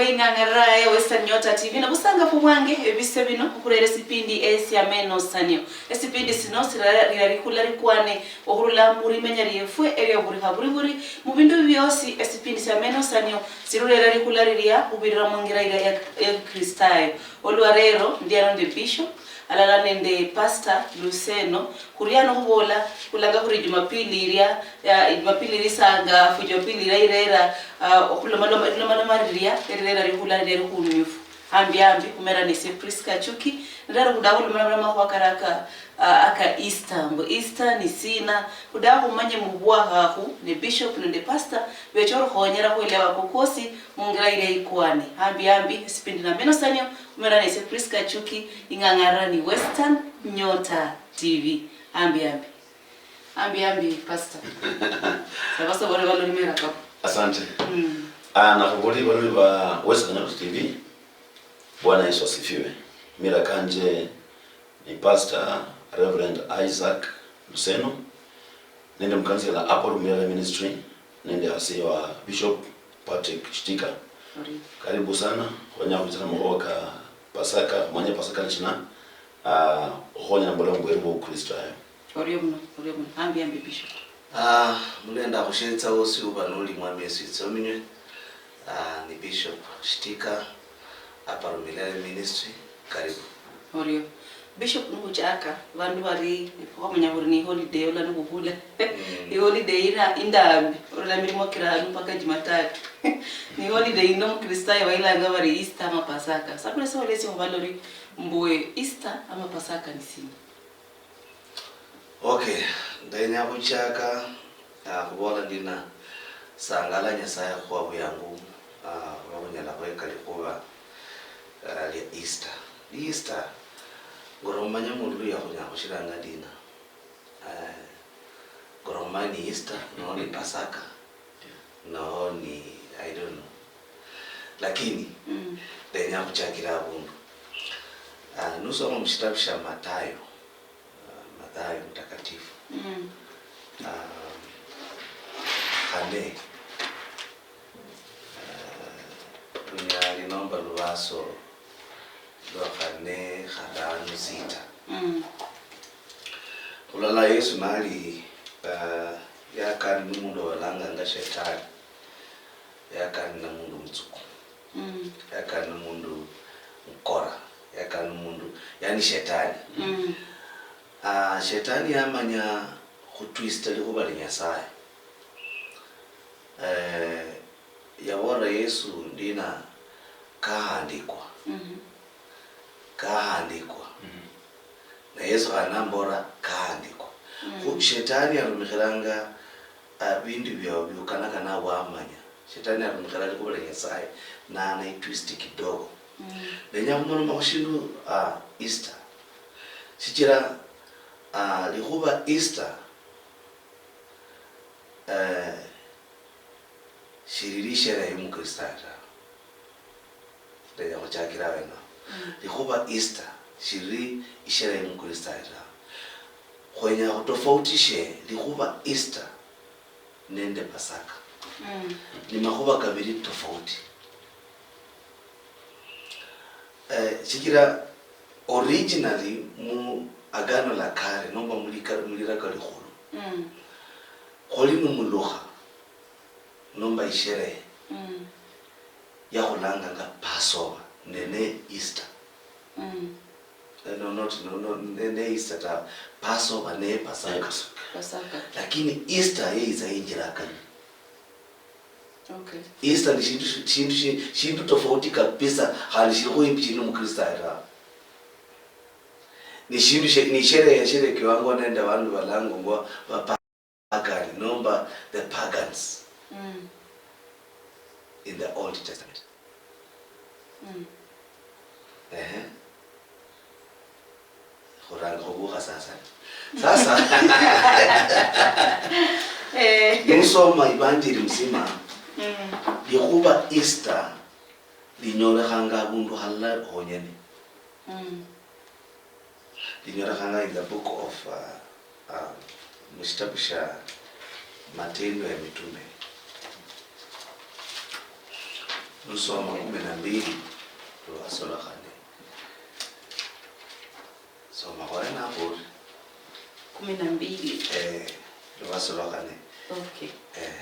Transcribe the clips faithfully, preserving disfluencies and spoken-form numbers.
Ing'ang'ara ya Western Nyota T V, nobusangafu bwange ebise bino okhurera esipindi esia Menosanio. Esipindi sino sirarira likhula likwane okhurula mulimenya liefwe elia buri haburi buri. Mubindu biosi, esipindi sia Menosanio sirurera likhula lilia khubirira mungira ilia ya, ya Kristayo. Olwa lero, ndi ano nende Bishop, alala nende Pastor Luseno, khuli ano khubola, khulanga khuli Jumapili ilia, ya, Jumapili ilia isangafu, Jumapili ilia irera, ah, okhulomaloma, erilomalomaloma lilia, erirera likhula lilia likhunyufu. Ambi ambi, khumera nesie Prisca Achuki, nirera khudakha khulomaloma makhuwa kara aka, ah, aka Easter, mbu Easter ni sina, khudakha khumanye mubwakhakhu, ne Bishop nende Pastor, becha orukhonyera khwelewa ako kwosi, mungira ilia ikwane. Ambi ambi, esipindi na Menosanio, khumera nesie Prisca Achuki, ing'ang'ara ni Western Nyota T V. Ambi ambi. Ambi ambi, Pastor. Saba sobole baloli mera kapo. Asante. Mm. Ah, nakhuboli baloli ba Western Nyota T V. Bwana Yesu asifiwe. Mera kanje ni Pastor Reverend Isaac Luseno. Nende mukanisa la Apollo Milele Ministry, nende hasi wa Bishop Patrick Shitika. Ori. Karibu sana, khwenya khwitsa na makhuwa ka Pasaka, khumanye Pasaka ni shina, ah, okhuhonya na bulamu bweru bwo Ukristayo. Orio muno, orio muno. Ambi, ambi, Bishop. Ah, mulenda khushetsa wosi uba noli mwami Yesu itsominywe. Ah, ni Bishop Shitika, Apollo Milele Ministry. Karibu. Orio. Bishop, nukhuchaka, vandu vari, khwamanya khuri ni holiday, ola nukhuvula. Mm. I holiday ira indambi, olola mirimo kiranu mpaka Jumatatu. Ni holiday ino mukristayo vailanga vari Easter ama Pasaka. Sa khulesa olesya khuvala ori, mbwe Easter ama Pasaka ni sina? Okay, ndenya khuchaka, ah, khuvola ndina, sangala Nyasaye khukhuwa vuyangu, ah, vwa khunyala khweka likhuva, ah, lia Easter. Easter, ngorwa mumanya mundu luya khunyala khushilanga ndina? Ah, ngorwa mumanya ni Easter, noho ni Pasaka, noho ni, I don't know. Lakini, mm, ndenya khuchakira avundu. Ah, nusoma mushitabu shia Matayo, ah, Mathayo Mtakatifu. Mm. Ah, khane. Ah, lunyali nomba luvaso lwa khane, kharanu, sita. Mm. Khulala Yesu nali, ah, yakani nu mundu walanganga Shetani. Yakani na mundu mutsuku. Mm. Yakani na mundu mukora. Yakani na mundu, yani Shetani. Mm. Ah, Shetani yamanya khutwista likhuva lia Nyasaye. Eh, yavolera Yesu ndina, kahandikwa. Mhm. Kahandikwa. Mhm. Na Yesu khandi nambolera kahandikwa. Mhm. Khu Shetani arumikhiranga, ah, vindu vya viukanakana wamanya. Shetani arumikhira likhuva lia Nyasaye, na anaitwist kidogo. Mhm. Ndenya khumaloma khushindu, ah, Easter. Shichira, ah, likhuva Easter, eh, shilili isherehe ya Mukristayo tawe. Ndenya khuchakira awenawo. Mm. Likhuva Easter shilili isherehe ya Mukristayo tawe. Khwenya khutofautishe likhuva Easter nende Pasaka. Mm. Ni makhuva kavili tofauti. Eh, shichira originally mu Agano la Kale, nomba mulika-, muliraka likhulu, mm, khwali numulukha, nomba isherehe, mm, yakhulanganga Passover, nene Easter. Mm. Eh, no, not, no, no, ne, ne Easter ta, Passover ne Pasaka. Ne Pasaka. Pasaka. Lakini Easter yeyitsa yinjira akanyuma. Okay. Easter ni shindu shi-, shindu shi-, shindu tofauti kabisa, khandi shiliho imbi shili Mukristayo tawe. Ni shindu she-, ni sherehe yasherekewango nende vandu valangangwa va pagan, nomba the pagans, mm, in the Old Testament. Mm. Ehe. Khuranga khuvukha sasa. Sasa, eh, nusoma Ivanjili mzima, mm, likhuva Easter linyolekhanga avundu halala honyene. Mm. Linyolekhanga in the book of, uh, uh, mushitabu shia Matendo ya Mitume. Lusoma kumi na mbili, lwasolokhane. Soma khwene apo ori. Kumi na mbili. Eh, lwasolokhane. Okay. Eh.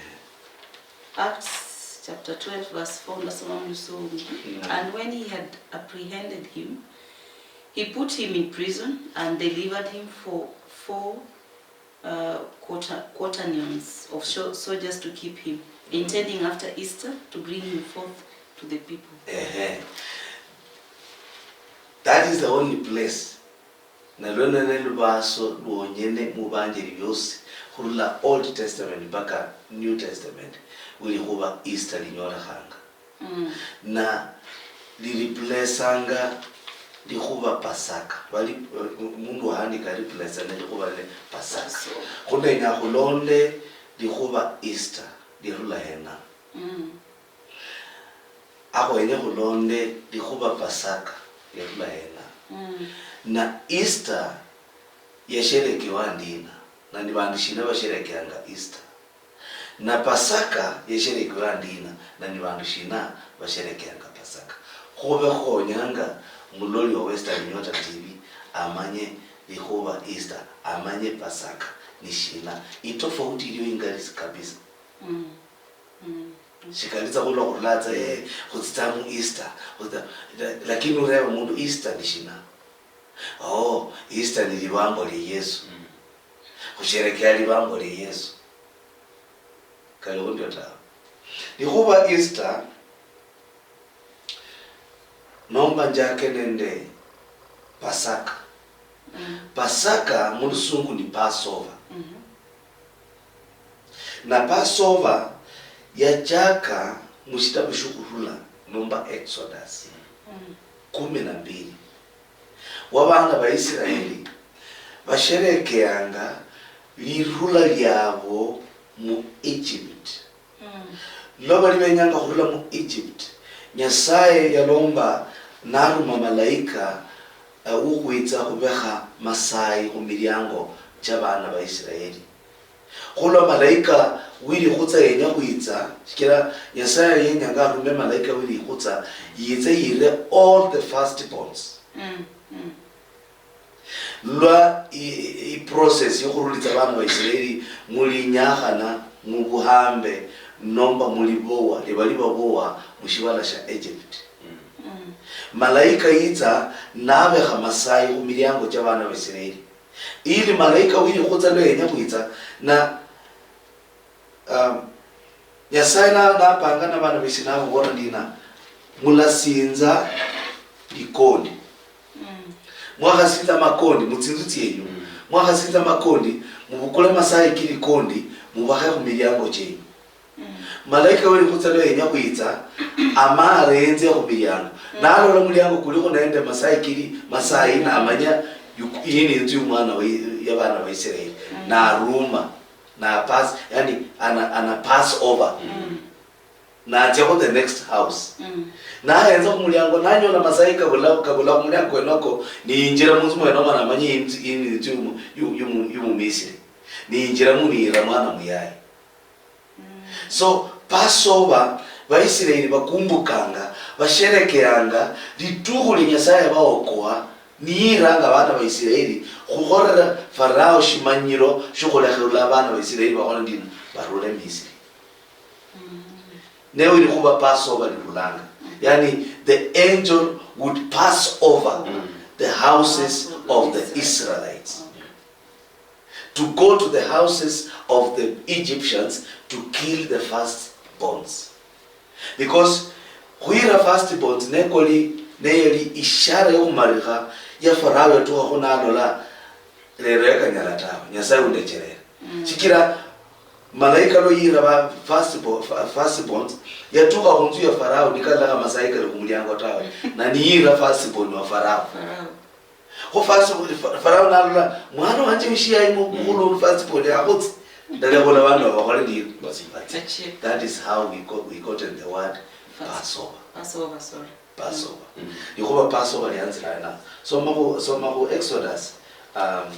Acts chapter twelve, verse four, ndasoma mu Lusungu. Mm. And when he had apprehended him, he put him in prison and delivered him for four uh, quater-, quaternions of sho-, soldiers to keep him, intending after Easter to bring him forth to the people. Ehe. That is the only place. Nalwo nene lubaso lwonyene mubanjeri biosi khurula Old Testament mpaka New Testament, wili khuba Easter linyolekhanga. Mm. Na lireplacanga likhuba Pasaka. Bali, mundu wahandika replace ne likhuba ne Pasaka. Pasaka. Khundenya khulonde likhuba Easter lirula hena. Mm. Akhwenye khulonde likhuba Pasaka lirula hena. Mm. Na Easter yasherekewa ndina? Na ni bandu shina basherekeanga Easter? Na Pasaka yasherekewa ndina, na ni bandu shina basherekeanga Pasaka? Khube khukhonyanga muloli wa Western Nyota T V amanye likhuba Easter, amanye Pasaka ni shina. Itofauti iliyo ingali kabisa. Mm. Mm. Shikalitsa khulwa khurula tsa, eh, khutsitsa mu Easter, khutsitsa, la-, lakini ureba mundu Easter ni shina? Oh, Easter ni libambo lia Yesu. Mm. Khusherekea libambo lia Yesu. Kali khundio tawe. Likhuba Easter, nomba njake nende Pasaka. Mm. Pasaka mu lusungu ni Passover. Mhm. Na Passover yachaka mushitabu shikhurula nomba Exodus. Mm. Kumi na mbili. Wa bana ba Israeli basherekeanga lirula liabo mu Egypt. Mm. Lwa bali benyanga khurula mu Egypt, Nyasaye yalomba naruma malaika, eh, wukhwitsa khubekha masayi khumiliango chia bana ba Israeli. Khulwa malaika wilikhutsa yenya khwitsa, shichira Nyasaye yenyanga arume malaika wilikhutsa, yitse yire all the firstborns. Mm, mm. Lwa i, i, i process yokhurulitsa bana ba Israeli mulinyakhana, mubuhambe, nomba mulibowa, libali babowa mushivala shia Egypt. Mm. Malaika yitsa nabekha masayi khumiliango chia bana ba Israeli. Ili malaika wilikhutsa lwa yenya khwitsa, na, um, Nyasaye na-, napanga na bana besi namubola ndina, mulasinza likondi. Mm. Mwakhasinza makondi mutsinzu tsienyu. Mm. Mwakhasinza makondi, mubukule masayi ki likondi, mubakhe khumiliango chienyu. Mm. Malaika welikhutsa lwa yenya khwitsa, ama arenze khumiliango. Mm. Nalola muliango kulikho nende masayi kili, masayi namanya yuku-, iyi ni inzu yumwana wa, ya bana ba Israeli. Mm. Naruma, na pass, yani ana, ana pass over. Mm. Natsia khu the next house. Mm. Nahenza khumuliango, nanyola masayi kabula, kabula khumuliango kwenoko, niyinjira munzu mwenomo namanya iyi ni inzu yumu-, yu-, yumu-, yumumisiri. Niyinjiramu niyira mwana muyayi. Mm. So, Passover, Baisiraeli bakumbukanga, basherekeanga litukhu lia Nyasaye yabaokoa, niyiranga abana ba Isiraeli, khukhorera Farao shimanyiro shiokhulekhulula abana ba Isiraeli bakhole ndina, barule Misiri. Mm. Neo ilikhuba Passover lirulanga. Mm. Yani, the angel would pass over, mm, the houses of the Israelites. Mm. To go to the houses of the Egyptians to kill the firstborns. Because khwira firstborns nekoli neyali ishara yokhumalikha ya Farao yatukhakho nalola, lero yakanyala tawe, Nyasaye undecherera. Mm. Shichira malaika lwa yira ba firstbo-, fa-, firstborns, yatukha khunzu ya Farao nikalolakha masayi kali khumuliango tawe, na niyira firstborn wa Farao. Farao. Kho first, Fa-, Farao nalola, "Mwana wanje wishiyayi mu-, mm, mukhulu first born akhutse. Ndalekhola bandu aba bakhole ndina." Basi, basi. Achie. That is how we got, we gotten the word Passover. Passover, sorry. Passover. Mm. Likhuba Passover lianzira hena? Soma khu, soma khu Exodus, um,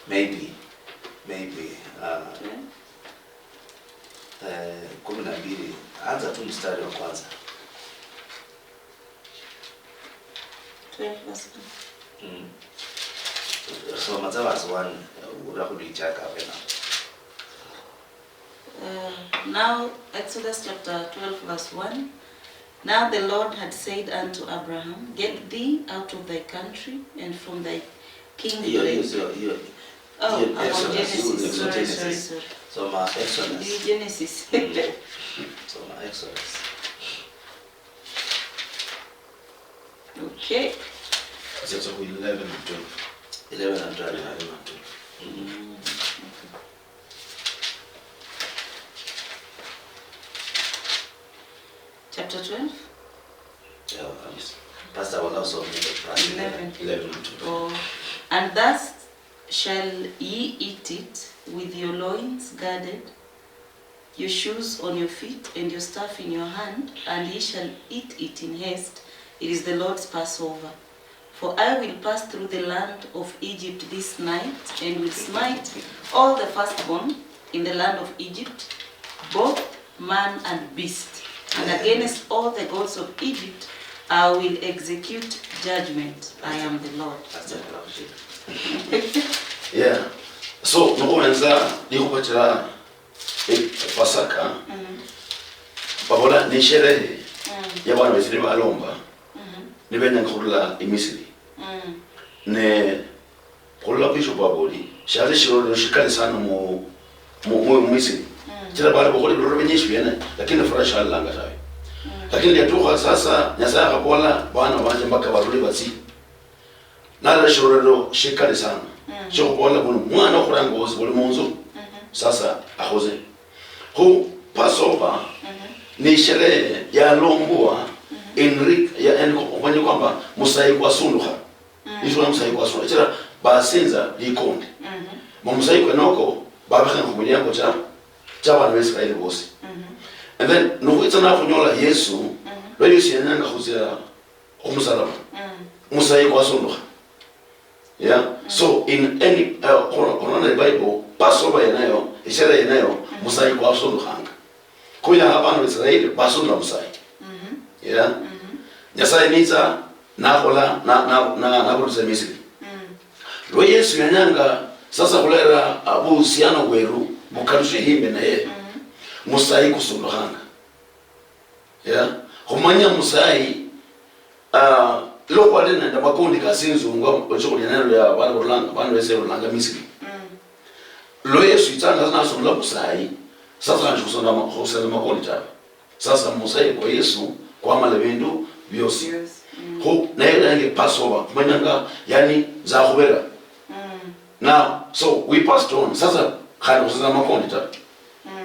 maybe, maybe, uh, okay. Eh, kumi na mbili, anza tu mstari wa kwanza. twelve verse one. Mm. Soma tsa verse one, ura khulichaka abena. Uh, now, Exodus chapter twelve, verse one. Now the Lord had said unto Abraham, "Get thee out of thy country and from thy Hiyo, hiyo, kindred." hiyo, hiyo. Oh, Hiyo I'm on Exodus, Genesis. hiyo ni Sorry, sorry, Genesis. sorry. Soma Exodus. Ni Genesis. Mm. Soma Exodus. Okay. Sasa ku eleven and twelve. eleven and twelve. Eleven and twelve. Mm. Chapter twelve. Yeah, um, Pastor, wala usome verse Eleven. Eleven and twelve. Oh, and thus shall ye eat it with your loins girded, your shoes on your feet, and your staff in your hand, and ye shall eat it in haste. It is the Lord's Passover. For I will pass through the land of Egypt this night, and will smite all the firstborn in the land of Egypt, both man and beast. And against all the gods of Egypt I will execute judgment. I am the Lord. Pastor, wala usome. Yeah. So, nokhuenza likhuba chira, eh, Pasaka, Mm. babola ni sherehe Mm. ya bana besiri balomba, Mhm. nibenyanga khurula Emisiri. Mm. Ne khurula Bishop Aboli, shali shirolero shikali sana mu, mu, mu, mu Misiri. Chira bali bakhola birolero binyishi biene, lakini furaha shalilanga tawe. Lakini liatukha sasa, Nyasaye akhabola, "Bana banje mpaka barule batsi." Nalera shirolero shikali sana. Shokhubola buno mwana okhuranga wosi buli munzu, sasa akhoze. Khu Passover ni sherehe yalombwa in re-, ya, yani, khumanya kwamba musayi kwasundukha. Nishibona musayi kwasundukha. Chira basinza likondi. Mu musayi kwenoko, babikhanga khumuliango cha, cha bana ba Israeli bosi. And then, nukhwitsa nakhunyola Yesu, lwa Yesu yenyanga khutsia khumusalaba. Musayi kwasundukha. Yeah. So, in any, uh, khulonda nende Bible, Passover yeneyo, isherehe yeneyo, musayi kwasundukhanga. Khuya abana ba Israeli basundula musayi. Yeah. Nyasaye nitsa, nakhola, na, na, na, nakhurulitsa Misiri. Lwa Yesu yenyanga sasa khulera, uh, buhusiano bweru, bukalushe himbi naye, musayi kusundukhanga. Yeah. Khumanya musayi, ah, lwa khwali nende makondi ka tsinzungu, ochikhulia nalo ya bana barulanga, bana bese barulanga Misiri. Lwa Yesu itsanga nasondola musayi, sasa khandi khusonda ma-, khusonda makondi tawe. Sasa musayi kwa Yesu kwamala bindu biosi. Khu naye nange Passover, khumanyanga, yani, nzakhubera. Now, so we passed on. Sasa khandi khusonda makondi tawe.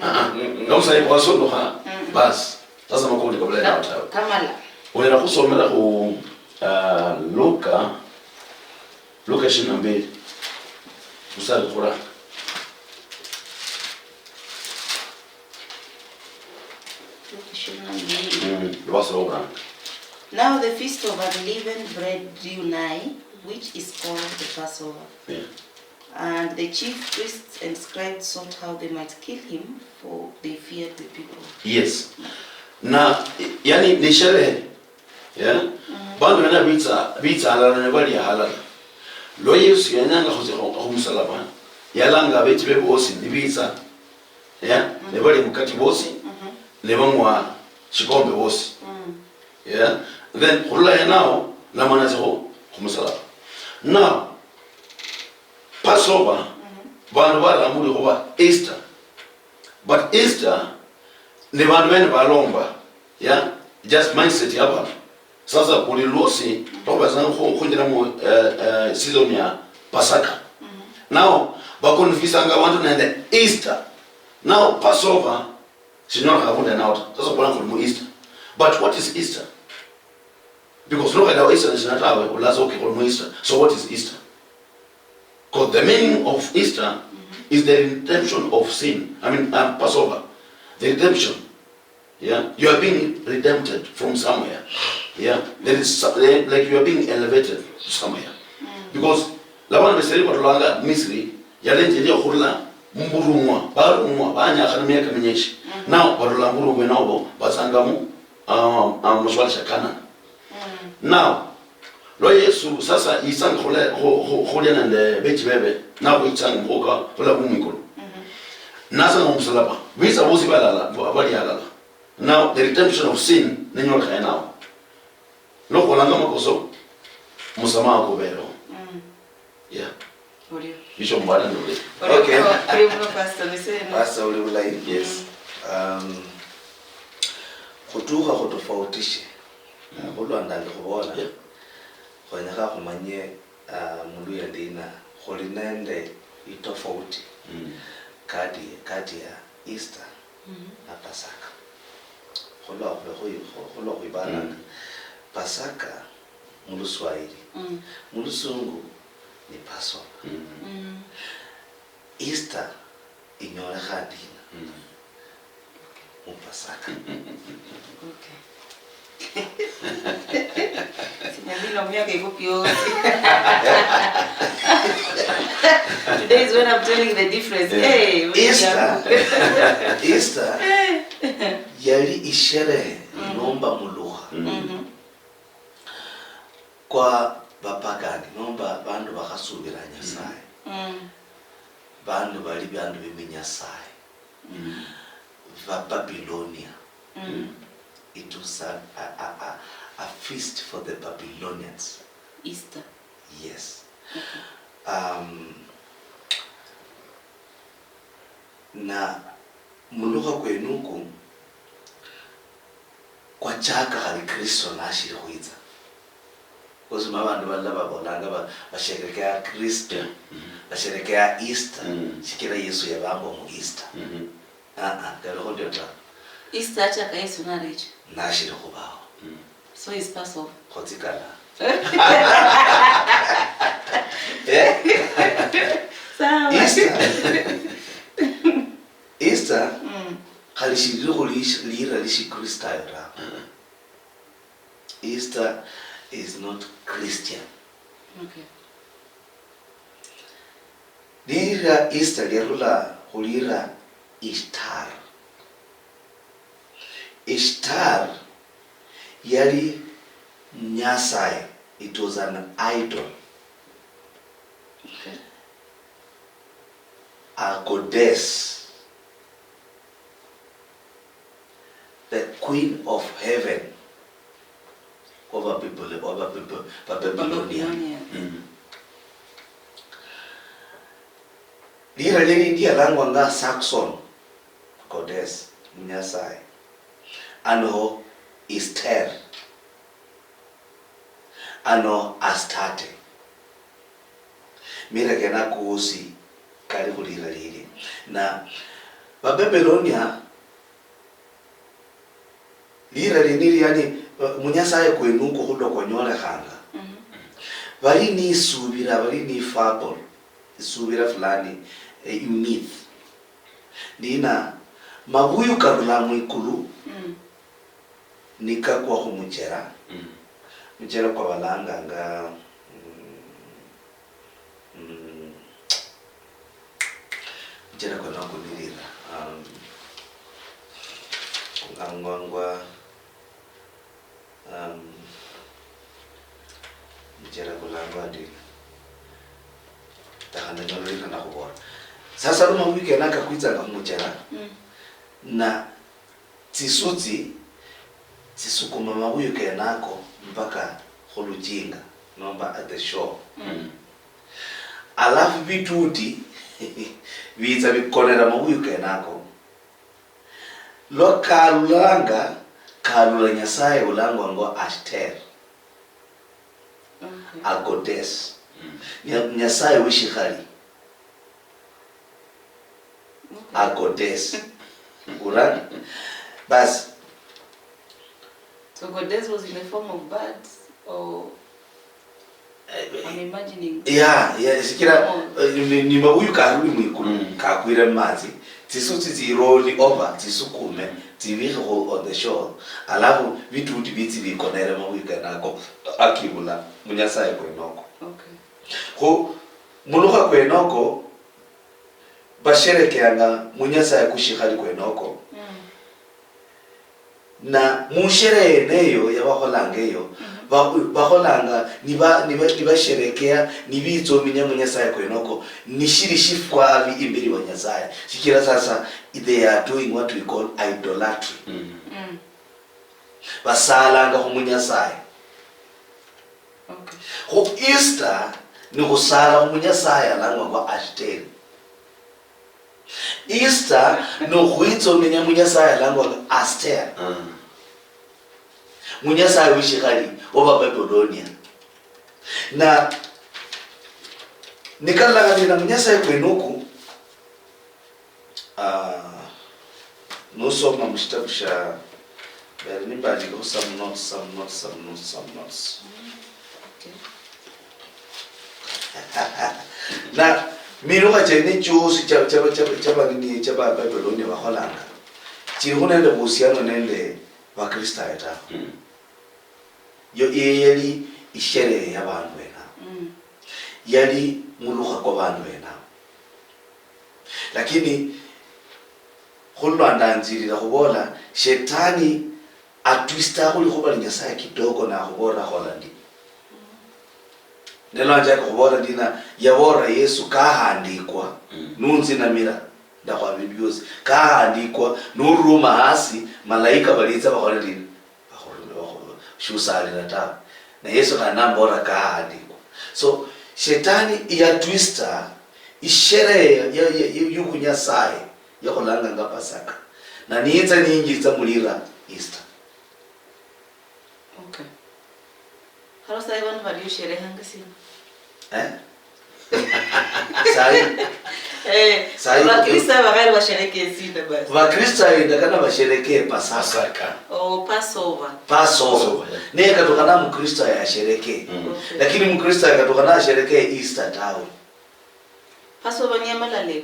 Ah, ah. Nga musayi kwasondokha, basi. Sasa makondi kabula nawo tawe. Kamala. Wera khusomera khu, ah, Luka, Luka ishirini na mbili. Musali khuranga. Mm, lubasa lwa khuranga. Now the feast of unleavened bread drew nigh, which is called the Passover. Yeah. And the chief priests and scribes sought how they might kill him, for they feared the people. Yes. Na, yani, ni sherehe. Yeah? Bandu bena bitsa, bitsa halala ne balia halala. Lwa Yesu yenyanga khutsia khu, khumusalaba, yalanga abechi be bosi nibitsa. Yeah? Ne balia mukati bosi, ne bang'wa shikombe bosi. Yeah? Then khurula henaho, namana atsia khu, khumusalaba. Now, Passover, bandu barambuli khuba Easter. But Easter, ni bandu bene balomba. Yeah? Just mindset ya bandu. Sasa buli lwosi, bakhubetsanga khu, khunjira mu, eh, eh, season ya Pasaka. Now, bakonfusanga bandu nende Easter. Now, Passover, shinyolekha abundu enawo ta. Sasa khubona khuli mu Easter. But what is Easter? Because nokhelewa Easter nishina tawe, ulaza okay, khuli mu Easter. So what is Easter? Because the meaning of Easter is the redemption of sin. I mean, um, Passover. The redemption. Yeah? You are being redempted from somewhere. Yeah? There is so-, eh, like you are being elevated to somewhere. Because labana beseri batulanga Misri, yalenje ya khurula muburumwa, barumwa, banyakhana miaka minyishi. Now, batula muburumwa bwenobo, batsanga mu, um, um, mushwali sha Canaan. Now, Lwa Yesu sasa yitsanga khule-, khu-, khu-, khulia nende bechi bebe, nakhwitsanga mukhuka khula khu mwikulu. Nasanga mumusalaba. Bitsa bosi balala, ba-, bali halala. Now, the redemption of sin, nenyolekha yenawo. Lwa khukholanga makoso, musamaha kubereho. Yeah. Orio. Nisho mbala ndio. Orio. Okay. Orio muno, Pastor, niseno. Pastor, uli bulayi. Yes. Um, khutukha khutofautishe. Khulwa ndali khubola, khwenyekha khumanye, ah, muluya ndina, khuli nende itofauti kati, kati ya Easter na Pasaka. Khulwa, khulwa, khulwa khwibalanga, Pasaka mu Luswahili, mu Lusungu ni Passover. Easter inyolekha ndina mu Pasaka. Okay. Sinyalila mu myaka iko pyosi. Today is when I'm telling the difference. Yeah. Hey, Easter, Easter yali isherehe nomba mulukha kwa bapagani, nomba bandu bakhasubira Nyasaye. Bandu bali bandu biminyasaye. Bababilonia. It was a, a, a, a, a feast for the Babylonians. Easter. Yes. Um, na mulukha kwenuku kwachaka khali Kristo nashili khwitsa. Because ma bandu balala babolanga ba-, basherekea Kristo, basherekea Easter, shikira Yesu yabambwa mu Easter. Ah, ah, kalikho ndio ta. Easter achaka Yesu narecha. Nashili khubaho. So is Passover. Khotsikala. Eh? Sawa. Easter. Easter, khali shilili khu lish-, lira lishikristayo tawe. Easter is not Christian. Okay. Lira Easter liarula khulira Ishtar. Ishtar yali nyasaye, it was an idol. Okay. A goddess. The queen of heaven over people, over people, Babylonia. Babylonia. Lira lilindi yalangwanga Saxon goddess, nyasaye. Ano Esther. Ano Astarte. Mira kena kosi kali khulira lili. Na Bababilonia, lira lini yani, munyasaye kwenuko khulwa kwanyolekhanga. Bali ni isubira, bali ni fable, isubira fulani, eh, myth. Nina mabuyu karula mwikulu, nikakwa khumuchera. Muchera kwa balanganga, mm, mm, muchera kwa nakunilira, um, kulangwangwa, um, muchera kulangwa ndi, takhana nyololika nakhubola. Sasa luma wikena kakwitsanga khumuchera, na tsisutsi tsisukuma mabuyu kenako mpaka khuluchinga nomba at the shore. Alafu bituti bitsa bikonera mabuyu kenako. Lwa kalulanga, kalula nyasaye ulangwa ngo Ashter. Okay. A goddess. Nya-, nyasaye wishikhali. Okay. A goddess. Ura? Basi. So goddess was in the form of birds or I'm imagining. Yeah, yeah, sikira, eh, ni, ni mabuyu karuli mwikulu, kakwire mumatsi, tsisutsi tsi roll over, tsisukume, tsibikhe on the shore. Alafu bituti bitsi bikonere mabuyu kenako, akibula munyasaye kwenoko. Okay. Kho mulukha kwenoko, basherekeanga munyasaye kushikhali kwenoko. Na musherehe yeneyo yabakholanga eyo, ba-, bakholanga niba-, niba-, nibasherekea, nibitsominya mu Nyasaye kwenoko, nishili shifwabi imbeli wa Nyasaye. Shichira sasa, they are doing what we call idolatry. Mm. Basalanga khu munyasaye. Okay. Khu Easter ni khusala khu munyasaye alangwa ngwa Ashteri. Easter ni okhwitsomenya munyasaye alangwa ngwa Aster. Mm. Munyasaye wishikhali wa Bababilonia. Na nikalang'anira munyasaye kwenuku, ah, nosoma mushitabu sha, mbere nimbandikho some notes, some notes, some notes, some notes. Okay. Na milukha chene chiosi cha, cha, cha, cha banini, cha ba Babilonia bakholanga, chiliho nende buhusiano nende Bakristayo tawe. Mm. Yo, iyo yali isherehe ya bandu benabo. Mm. Yali mulukha kwa bandu benabo. Lakini khulwa ndanzirira khubola, Shetani atwista khuli khuba li Nyasaye kidogo, nakhubolera khola ndi. Ne lwanjaka khubola ndina, yabolera Yesu, "Kahandikwa, mm, nunzinamira, ndakhwa bindu biosi. Kahandikwa, nururuma hasi, malaika balitsa bakhole ndina?" Bakhu-, bakhu-, shusalira tawe. Na Yesu khandi nambola kahandikwa. So, Shetani yatwista isherehe ya, ya, ya, ya, yubunyasaye yakhulanganga Pasaka. Na niyitsa niyinjitsa mulira Easter. Okay. Haro sahi vanhu valiosherehanga sina? Eh? Sahi. Eh, sahi Vakristo vakali vasherekee sina basi. Vakristo indakana vasherekee Pasaka. Pasaka. Oh, Passover. Passover. Passover, yeah. Naye katukana Mkristo yasherekee. Mm. Okay. Lakini Mkristo katukana asherekee Easter tawe. Passover ni ya malaleo.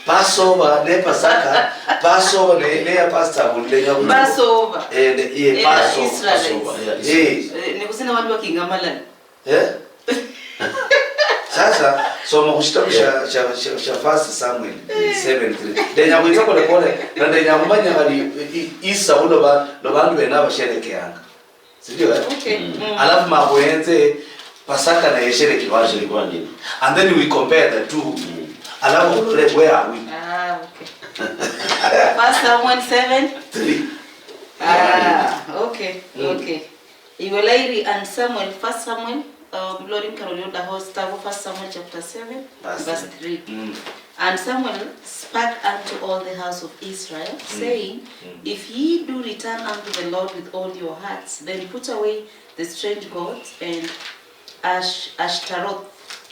Passover, ne Pasaka, Passover, ne, ne ya Pastor Abulile Nyabuto. Passover. Eh, ne, yeah, eh, Passover. Israelites. Passover, yeah, eh. Israelites. Eh, ne kusina vanhu vakinga malala. Eh? Sasa, soma kushitabu sha, sha, sha, sha First Samuel seven three. Ndenya kuitsa pole pole, na ndenya kumanya kali i-, i-, Easter ulo ba, lo bandu bena basherekeanga. Sindio, eh? Okay. Mm. Mm. Alafu makhuenze Pasaka na yesherekewa ndina. Yesherekewa ndina. And then we compare the two. Mm. Alafu khulole where are we? Ah, okay. First Samuel seven? Three. Ah, okay, mm, okay. Iwe lairi and Samuel, First Samuel, uh, Lord Nkaroli Odaho, Stavo, First Samuel chapter seven, verse three. Verse three. Mm. And Samuel spake unto all the house of Israel, mm, saying, mm, If ye do return unto the Lord with all your hearts, then put away the strange gods and Ash-, Ashtaroth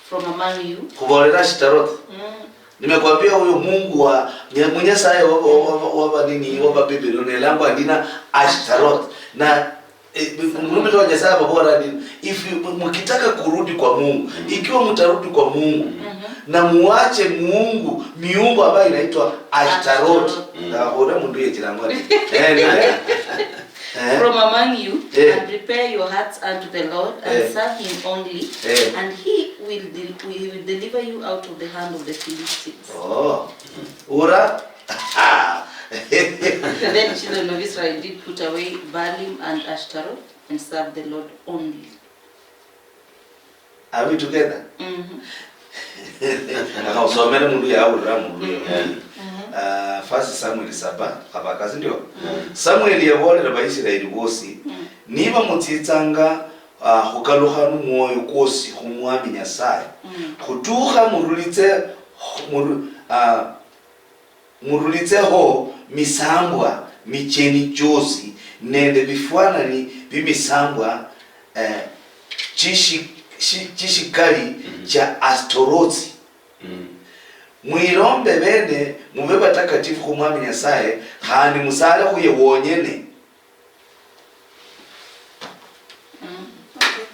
from among you. Khubolera Ashtaroth. Mm. Nimekwambia huyo Mungu wa, nye-, munyasaye wa, wa, wa, wa, wa nini, wa Babilonia, nelangwa ndina Ashtaroth. Na Eh, mtumishi wa Nyasaye ababola ni, if you, mkitaka kurudi kwa Mungu, mm, ikiwa mtarudi kwa Mungu, mhm, na muache Mungu, miungu ambayo inaitwa Ashtaroth. Ashtaroth. Mm. Na hona mundu yechilangwa ni. Eh, eh. Eh. From among you, eh, and prepare your hearts unto the Lord, and, eh, serve him only, eh, and he will del-, he will deliver you out of the hand of the Philistines. Oh. Ura. The then children of Israel did put away Baalim and Ashtaroth and serve the Lord only. Are we together? Mm-hmm. Akhausomere mundu yaulira mundu yewe. Mm-hmm. Ah, First Samuel saba, abakasi ndio. Mm. Samuel yabolera Baisraeli bosi, mm, niba mutsitsanga, ah, khukalukha nomwoyo kwosi khu Mwami Nyasaye, mm, khutukha murulitse, muru-, ah, murulitseho misambwa micheni chiosi nende bifwanani bi misambwa, eh, chishi-, shi-, chishikali, mhm, chia Astoroti. Mm. Mwilombe bene mube batakatifu khu Mwami Nyasaye, khandi musale khuye wonyene. Mm, okay.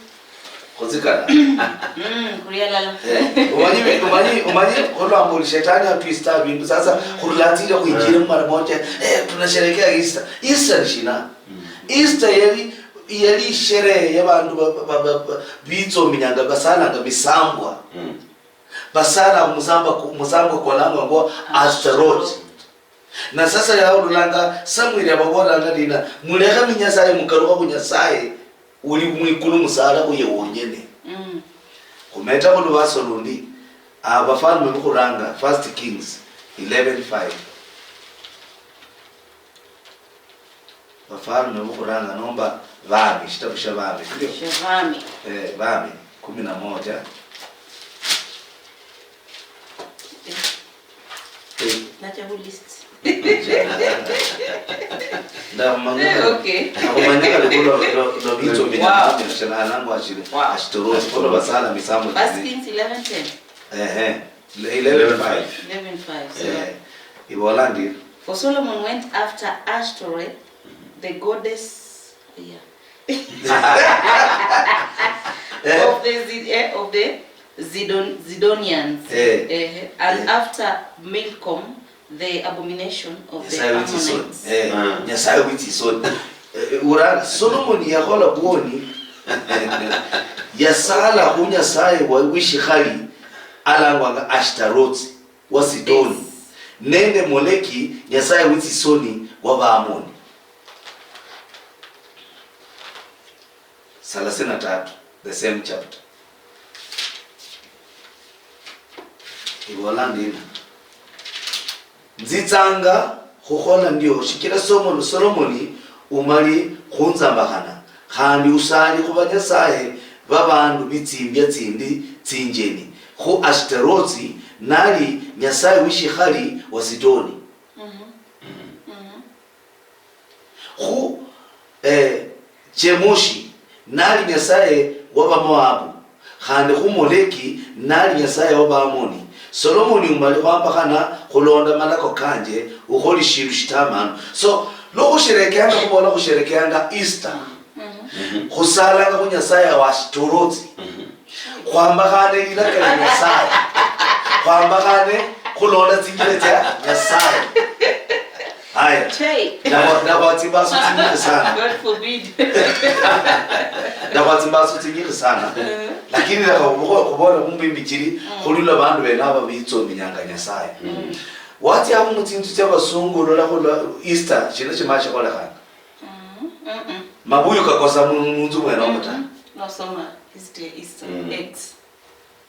Khutsikana. Mm, khuli alala. Eh, umanyi, umanyi, umanyi, khulwambo olu shetani atwista bindu. Sasa, mm, khurula tsile khwinjire, mm, mara moja, eh, tunasherehekea Easter. Easter ni shina? Mm. Easter yali, yali sherehe ya bandu ba, ba, ba, ba, bitsominyanga, basalanga misambwa. Mm. Basala musambwa ku-, musambwa kwalangwa ngo Ashtaroth. Na sasa yaululanga Samuel ababolanga nina, "Mulekhe mi Nyasaye, mukalukha khu Nyasaye." Uli mwikulu musala khuye wonyene. Mm. Khumetakho lubaso lundi, Abafalme bukhuranga, First Kings eleven five. Bafalme bukhuranga nomba Bami, shitabu sha Bami, ndio? Sha Bami. Eh, Bami, kumi na moja. Eh. Nacha khu list. Ndakhumanya. Eh, okay. Ndakhumanya kali khu lo, lo, lo bitso. Wow. Bina shana nangwa shile. Wow. Ashtoroti, kono basala misambo. First Kings eleven ten. Ehe. Eleven five. Eleven five, so. Eh. Ibola ndi. For Solomon went after Ashtoreth, the goddess, yeah. Eh. Of the Zid-, eh, of the Zidon-, Zidonians. Eh. Eh, and eh. After Milcom, the abomination of the Nyasaye witsi isoni. Ammonites. Eh, ah. Nyasaye witsi isoni. Eh, ura, Solomon yakhola bwoni. Yasala khu nyasaye wa, wishikhali, alangwanga Ashtarothi wa Sidoni. Yes. Nende Moleki, nyasaye witsi isoni wa Baamoni. Thelathini na tatu, the same chapter. Ibola ndina. Nzitsanga khukhola ndio, shichila Solomoni, Solomoni umali khunzambakhana, khandi usali khu banyasaye ba bandu bitsimbia tsindi tsinjeni, khu Ashtarothi, nali nyasaye wishikhali wa Sidoni. Mhm. Mhm. Khu, eh, Chemoshi nali nyasaye wa Bamoabu, khandi khu Moleki nali nyasaye wa Baamoni. Solomoni umali khwambakhana khulonda malako kanje, ukholi shindu shitamanu. So, lwo khusherekeanga, khubola khusherekeanga Easter, mhm, khusalanga khu nyasaye wa Ashtarothi. Mhm. Khwambakhane lilaka lia Nyasaye. Khwambakhane khulonda tsinjila tsia Nyasaye. Haya. Hey. Nakhwa-, nakhwa tsimbaso tsinyingi sana. God forbid. Nakhwa tsimbaso tsinyingi sana. Eh. Lakini lekha khubo-, khubola khumbi mbichiri, mm, khulula bandu bene aba bitsominyanga Nyasaye. Mm. Watsia mu tsinzu tsia basungu, olola khula Easter, shina shimali shikholekhanga? Mm, mm-mm. Mabuyu kakosa mu, munzu mwenomo ta. Mm-mm. Nosoma history ya Easter, mm, eggs.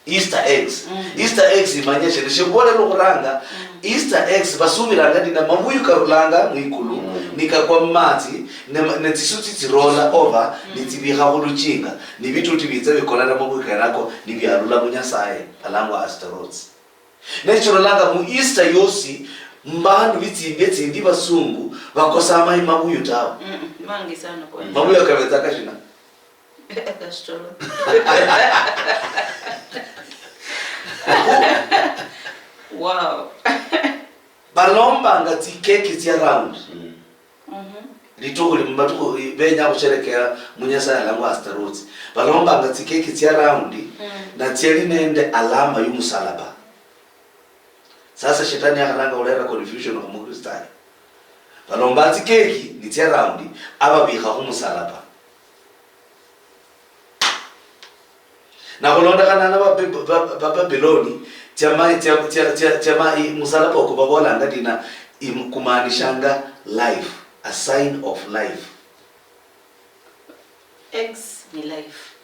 Easter eggs. Mm. Easter eggs imanyia shina? Shikhubolela okhuranga, mm, Easter eggs basubiranga nina mabuyu karulanga mwikulu, mm, nikakwa mumatsi, ne, ne tsisuti tsirola over, mm, nitsibikha khuluchinga, nibituti bitsa bikolana mabuyu kenako, nibiarula mu Nyasaye, alangwa Ashtaroth. Nechirolanga mu Easter yosi, mbandu bitsimbia tsindi basungu, bakosa amayi mabuyu tawe. Mm, mm, mangi sana kweli. Mabuyu akabetsaka shina? That's true. Wow. Balombanga tsikeki tsia round. Mm. Mhm. Litukhu li-, mumatukhu, eh, benya khusherekea munyasaye alangwa Astaroth. Balombanga tsikeki tsia round, mm, na tsiali nende alama yumusalaba. Sasa shetani yakharanga khulera confusion khumukristayo. Balomba tsikeki ni tsia round, ababikha khumusalaba. Na khulondokhana na Babe-, ba-, ba-, Babiloni, tsiama-, tsia-, tsia-, tsia-, tsiama-, i-, musalaba oko babolanga ndina, im-, kumaanishanga life, a sign of life. Eggs ni life.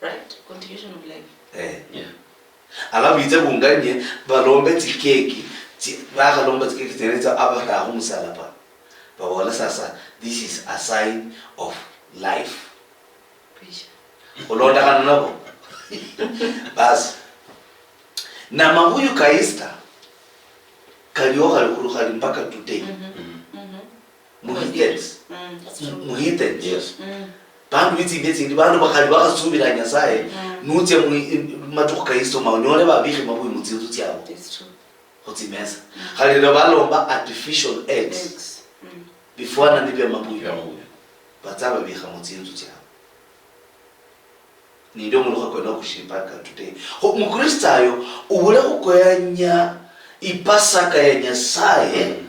Right? Continuation of life. Eh. Yeah. Alafu bitse bunganie, balombe tsikeki, tsi-, bakhalomba tsikeki tsienetso abarakho musalaba. Babola sasa, "This is a sign of life." Kwisha. Khulondokhana nabo. Basi. Na mabuyu ka Easter, kaliho khali khulu khali mpaka today. Mhm. Mm. Mhm. Mu heathens. Mm, it's true. Mu heathens. Yes. Mm. Bandu bitsimbi etsindi, bandu bakhali bakhasubila Nyasaye, mm, nutsia mu, matukhu ka Easter ma onyole babikhi mabuyu mutsinzu tsiabo. It's true. Khutsimesa. Mm. Khali lero balomba artificial eggs. Eggs. Mm. Bifwanani bia mabuyu. Bia mabuyu. Batsa babikha mutsinzu tsiabo. Nindio mulukha kwene okhushipa mpaka today. Kho mukristayo ubule khukoyanya ipasaka ya Nyasaye, mm,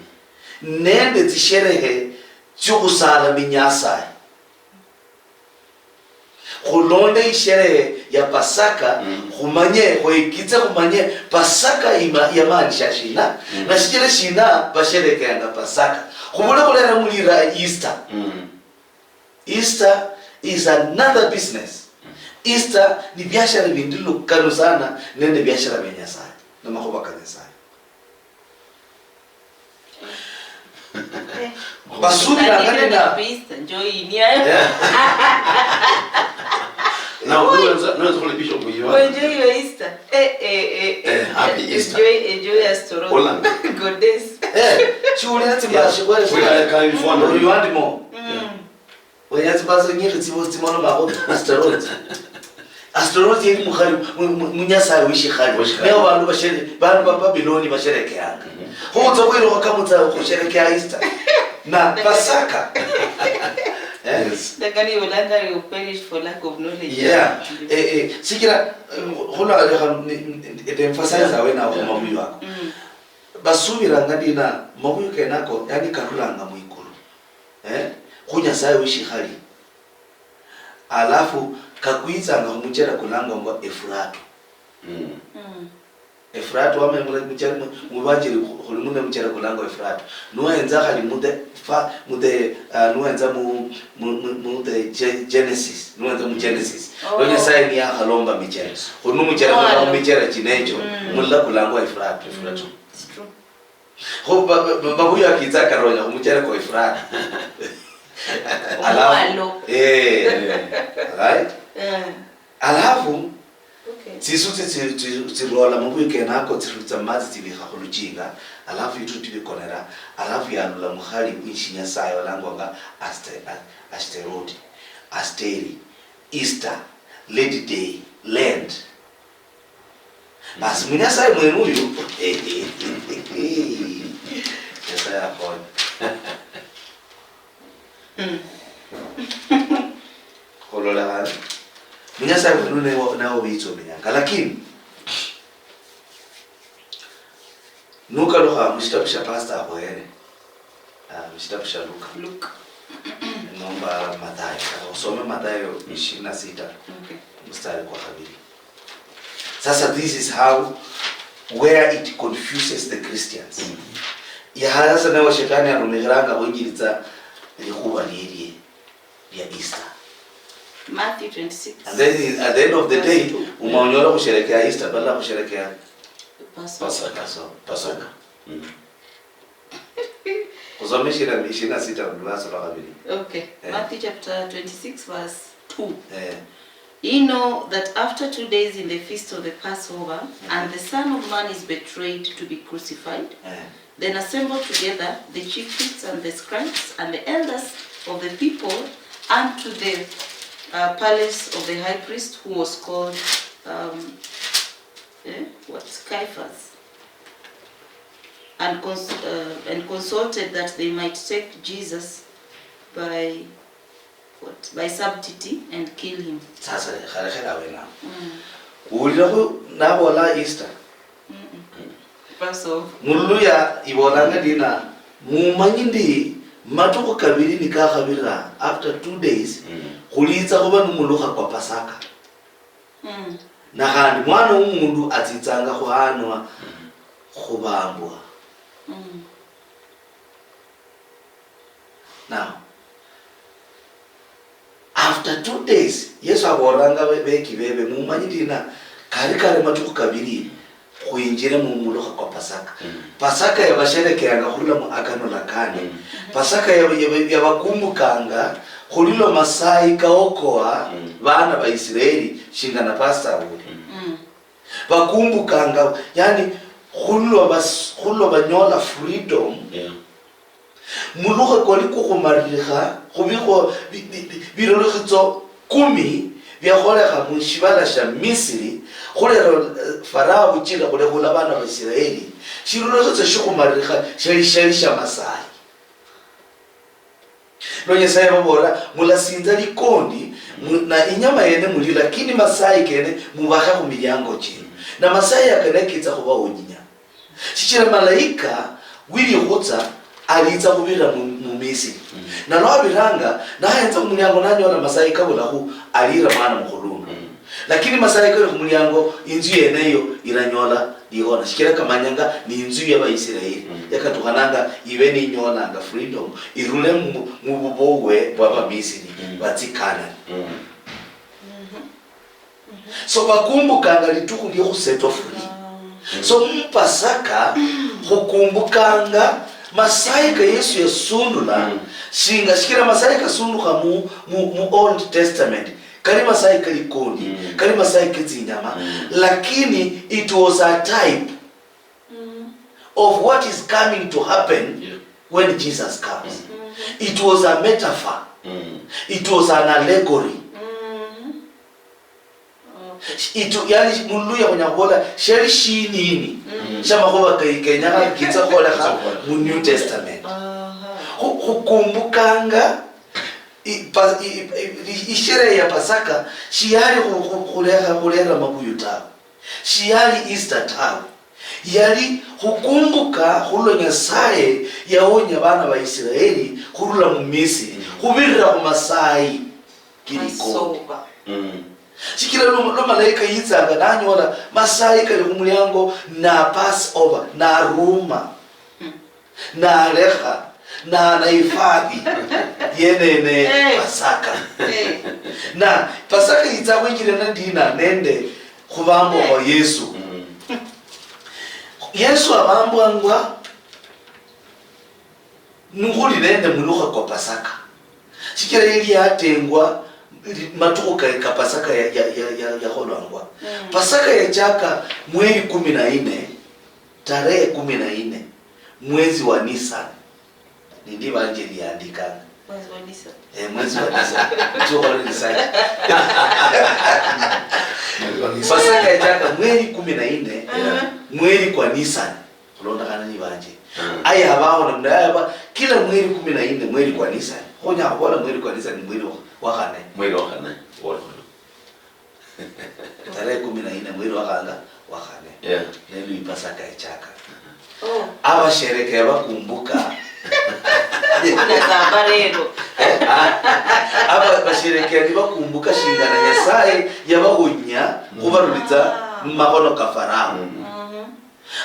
nende tsisherehe tsiokhusala minyasaye. Khulonde isherehe ya Pasaka, mm, khumanye, khwekitse khumanye Pasaka ima-, yamaanisha shina, mm, na shichira shina basherekeanga Pasaka. Khubule khulera mulira Easter. Mm. Easter is another business. Easter ni biashara bindi lukanu sana nende biashara bya Nyasaye, na makhuba ka Nyasaye. Basubiranga nina. Easter, enjoy ni ayo. Yeah. Na unaweza, unaweza kule Bishop Muyiwa. Enjoy your Easter. Eh, eh, eh, eh. Eh, happy Easter. Enjoy, enjoy Astoria. Hola. Goddess. Eh, shughuli na timbashe kweli. Kweli, California. You want more? Mm. Wenya tsibaso nyingi tsibo tsimalomakho asteroids. Asteroids yali mukhali, mu-, mu-, munyasaye wishikhali. Wishikhali. Neo bandu bashere-, bandu ba Babiloni basherekeanga. Mhm. Khutsa khwilukha kamutsa khusherekea Easter. Na Pasaka. Eh? Yes. Ndakali Yolanda, you perish for lack of knowledge. Yeah. Eh, eh, sikira, eh, khulwalekha ni, ni, ni, emphasize awe nawo, yeah, mumabuyu ako. Mm. Basubiranga dina, mabuyu kenako, yani karulanga mwikulu. Eh? Khu Nyasaye wishikhali. Alafu kakwitsanga khumuchera kulangwa ngwa Efurato. Mm. Mm. Efurato, wamanya mula-, muchera mu-, mubanjiri khu-, khuli mune muchera kulangwa Efurato. Nuwenza khali mu the fa-, mu the, uh, nuwenza mu, mu, mu, mu the Ge-, Genesis. Nuwenza mu Genesis. Oh. Lwa Nyasaye niyakhalomba michera. Yes. Khuli numuchera, oh, mulala mumichera chinecho, mm, mulala kulangwa Efurato. Efurato. It's true. Kho ba-, ba-, ba-, mabuyu akitsa karonya khumuchera kwa Efurata. Alafu, omwalo. Eh, right? Eh. Alafu, okay, tsisutsi tsi-, tsi-, tsirola mabuyu kenako, tsirulitsa mumatsi, tsibikha khuluchinga, alafu itutu bikonera, alafu yalula mukhali winshi nyasaye olangwanga Aste-, A-, Ashterodi, Asteri, Easter, Lady Day, Lent. Basi, munyasaye mwene uyu, Nyasaye akhonye. Mm. Khulolekhana. Munyasaye mwene uyu nawe, nawe witsa omenyanga. Lakini, nukalukha mushitabu shia Pastor akhoyere, ah, mushitabu shia Luka. Luka. Nomba Mathayo. Usome Mathayo, mm, ishirini na sita, okay, mstari kwa khabiri. Sasa, this is how, where it confuses the Christians. Mm. Yaha sasa nawe shetani arumikhiranga khwinjilitsa likhuba lielie lia Easter. Matthew twenty-six. And then at the end of the day, verse two, umaonyola khusherekea Easter, badala khusherekea Passover. Passover. Passover. Passover. Mm. Khusome ishirini na sita, lwasi lwa khabili. Okay. Eh. Matthew chapter twenty-six, verse two. Eh. Ye know that after two days in the feast of the Passover, mhm, and the Son of Man is betrayed to be crucified, eh, then assemble together the chief priests and the scribes and the elders of the people unto the, uh, palace of the high priest, who was called, um, eh, what? Caiaphas. And cons-, uh, and consulted that they might take Jesus by, what? By subtlety and kill him. Sasa, khalekhere awenao. Mm. Uwulirekho nabola Easter. Mm-mm. Passover. Mululuya ibolanga ndina, mumanyi ndi matukhu kabili nikakhabira, after two days, mm, khulitsa khuba numulukha kwa Pasaka. Mm. Na khandi Mwana wOmundu atsitsanga khuhanwa, mm, khubambwa. Mm. Now, after two days, Yesu abolanga be-, beki bebe, mumanyi ndina, kali kali matukhu kabili, khwinjire mu mulukha kwa Pasaka. Mm. Pasaka yabasherekeanga khurula mu Agano la Kale. Mm. Pasaka yaba-, yaba-, yabakumbukanga khulilwa Masayi kaokoa, mm, bana ba Israeli, shinga na pastor uli. Mm. Mm. Bakumbukanga, yani, khulwa bas-, khulwa banyola freedom. Yeah. Mulukha kwali kukhumalilikha khubikho bi-, bi-, bi-, birolikhitso kumi biakholekha mushivala shia Misiri, khulero, eh, Farao buchila khulekhula abana ba Israeli, shirolikhitso shikhumalilikha shiali, shiali shia Masayi. Lwa Nyasaye yababoolera, "Mulasinza likondi, mu-, na inyama yene mulye, lakini masayi kene mubakhe khumiliango chienyu. Na masayi aka nekitsa khubawonyinya. Shichira malaika wilikhutsa alitsa khubirira mu, mu Misiri. Mm. Na lwabiranga, nahenza khumuliango nanyola masayi kabulakhu, alira mwana mukhulundu." Mm. Lakini Masayi kali khumuliango, inzu yeneyo iranyola lihona, shichira kamanyanga ni inzu ya Vaisiraeli. Mm. Yakatukhananga ive ninyolanga freedom, irule mu, mu vuvowe vwa Vamisiri, mm, vatsi Kanani. Mm. So vakumbukanga litukhu lia khusetwa free. Mm. So mu Pasaka, khukumbukanga Masayi ka Yesu yasundula, mm, shinga, shichira Masayi kasundukha mu, mu, mu Old Testament. Kali Masayi kali kondi, mm, kali Masayi ketsinyama, mm, lakini it was a type, mm, of what is coming to happen, yeah, when Jesus comes. Mm. It was a metaphor. Mm. It was an allegory. Mm. Okay. It, yani, Mululuya khunyala khubola, shali shinini, mm, shia makhuwa ke-, kenyakha kitsa khwolekha mu New Testament. Aha. Khu-, khukumbukanga I-, pa-, i-, i-, i-, isherehe ya Pasaka shiyali khu-, khu-, khulekha, khulera mabuyu tawe. Shiyali Easter tawe. Yali khukumbuka khulwa Nyasaye yawonya bana ba Israeli khurula mu Misri, mm, khubirira khu masayi kilikonde. Passover. Mm. Shichira lwa, lwa malaika yitsanga nanyola masayi kali khumuliango na Passover, naruma. Mm. Nalekha, na, nahifadhi yenene, eh, Pasaka. Eh. Na Pasaka yitsa khwinjilana ndina nende khubambwa, eh, khwa Yesu? Mm. Yesu abambwangwa nikhuli nende mulukha kwa Pasaka. Shichira yali yatengwa, matukhu ka, ka Pasaka ya, ya, ya, ya, yakholwangwa. Mm. Pasaka yachaka mweri kumi na nne, tarehe kumi na nne, mwezi wa Nisan. Nindi Evanjeli yandikanga. Mwezi wa Nisan. Eh, mwezi wa Nisan. Chukhola research. Mwezi wa Nisan. Pasaka yachaka mweri kumi na nne, yeah, mweri kwa Nisan. Khulondokhana ni Evanjeli. Mm. Aya abaho namna yaba, kila mweri kumi na nne, mweri kwa Nisan. Khunyala khubola mweri kwa Nisan ni mweri wa, wa khane. Mweri wa khane. Wa khane. Tarehe kumi na nne mweri wa khanga, wa khane. Yeah. Nelu Pasaka ichaka. Oh. Abasherekea bakumbuka. Kuna samba rero. Eh, ah, aba basherekea nibakumbuka shingana Nyasaye yabahonya, mm, khubarulitsa, ah, mu makhono ka Farao. Mm. Mhm.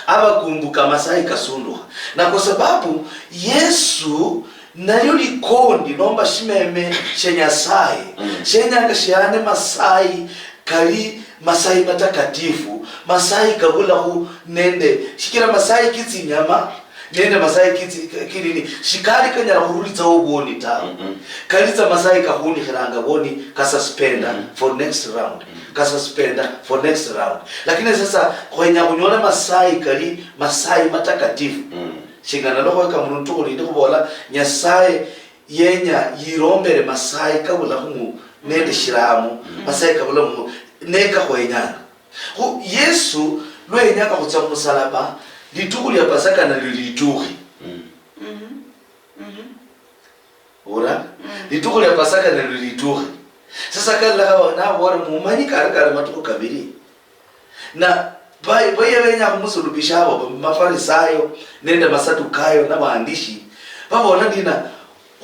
Abakumbuka masayi kasundukha. Na kwa sababu Yesu nayo likondi nomba shimeme shia Nyasaye, mm, shenyanga shiane masayi kali masayi matakatifu, masayi kabulakhu nende, shichira masayi kitsinyama nende masayi kitsi-, kinini, shikali kanyala khurulitsawo obwoni tawe. Mm-mm. Kali tsa masayi kakhunikhiranga bwoni, kasuspenda, mm-hmm, for next round. Mm. Kasuspenda for next round. Lakini sasa khwenya khunyole masayi kali masayi matakatifu. Mm. Shingana lwa khweka mu lutukhu lindi khubola, Nyasaye yenya yirombere masayi kabula khumu nende shiramu, mm, masayi kabula mu, ne kakhwenyanga. Khu Yesu lwa yenyanga khutsia khumusalaba, litukhu lia Pasaka nalio litukhi. Mm. Mhm. Mhm. Ura? Mm. Litukhu lia Pasaka nalio litukhi. Sasa kalala nabola mumanyi kari kari matukhu kabili. Na ba-, baiya benya khumusulubisha abo, Mafarisayo nende Masadukayo nabaandishi, babola ndina,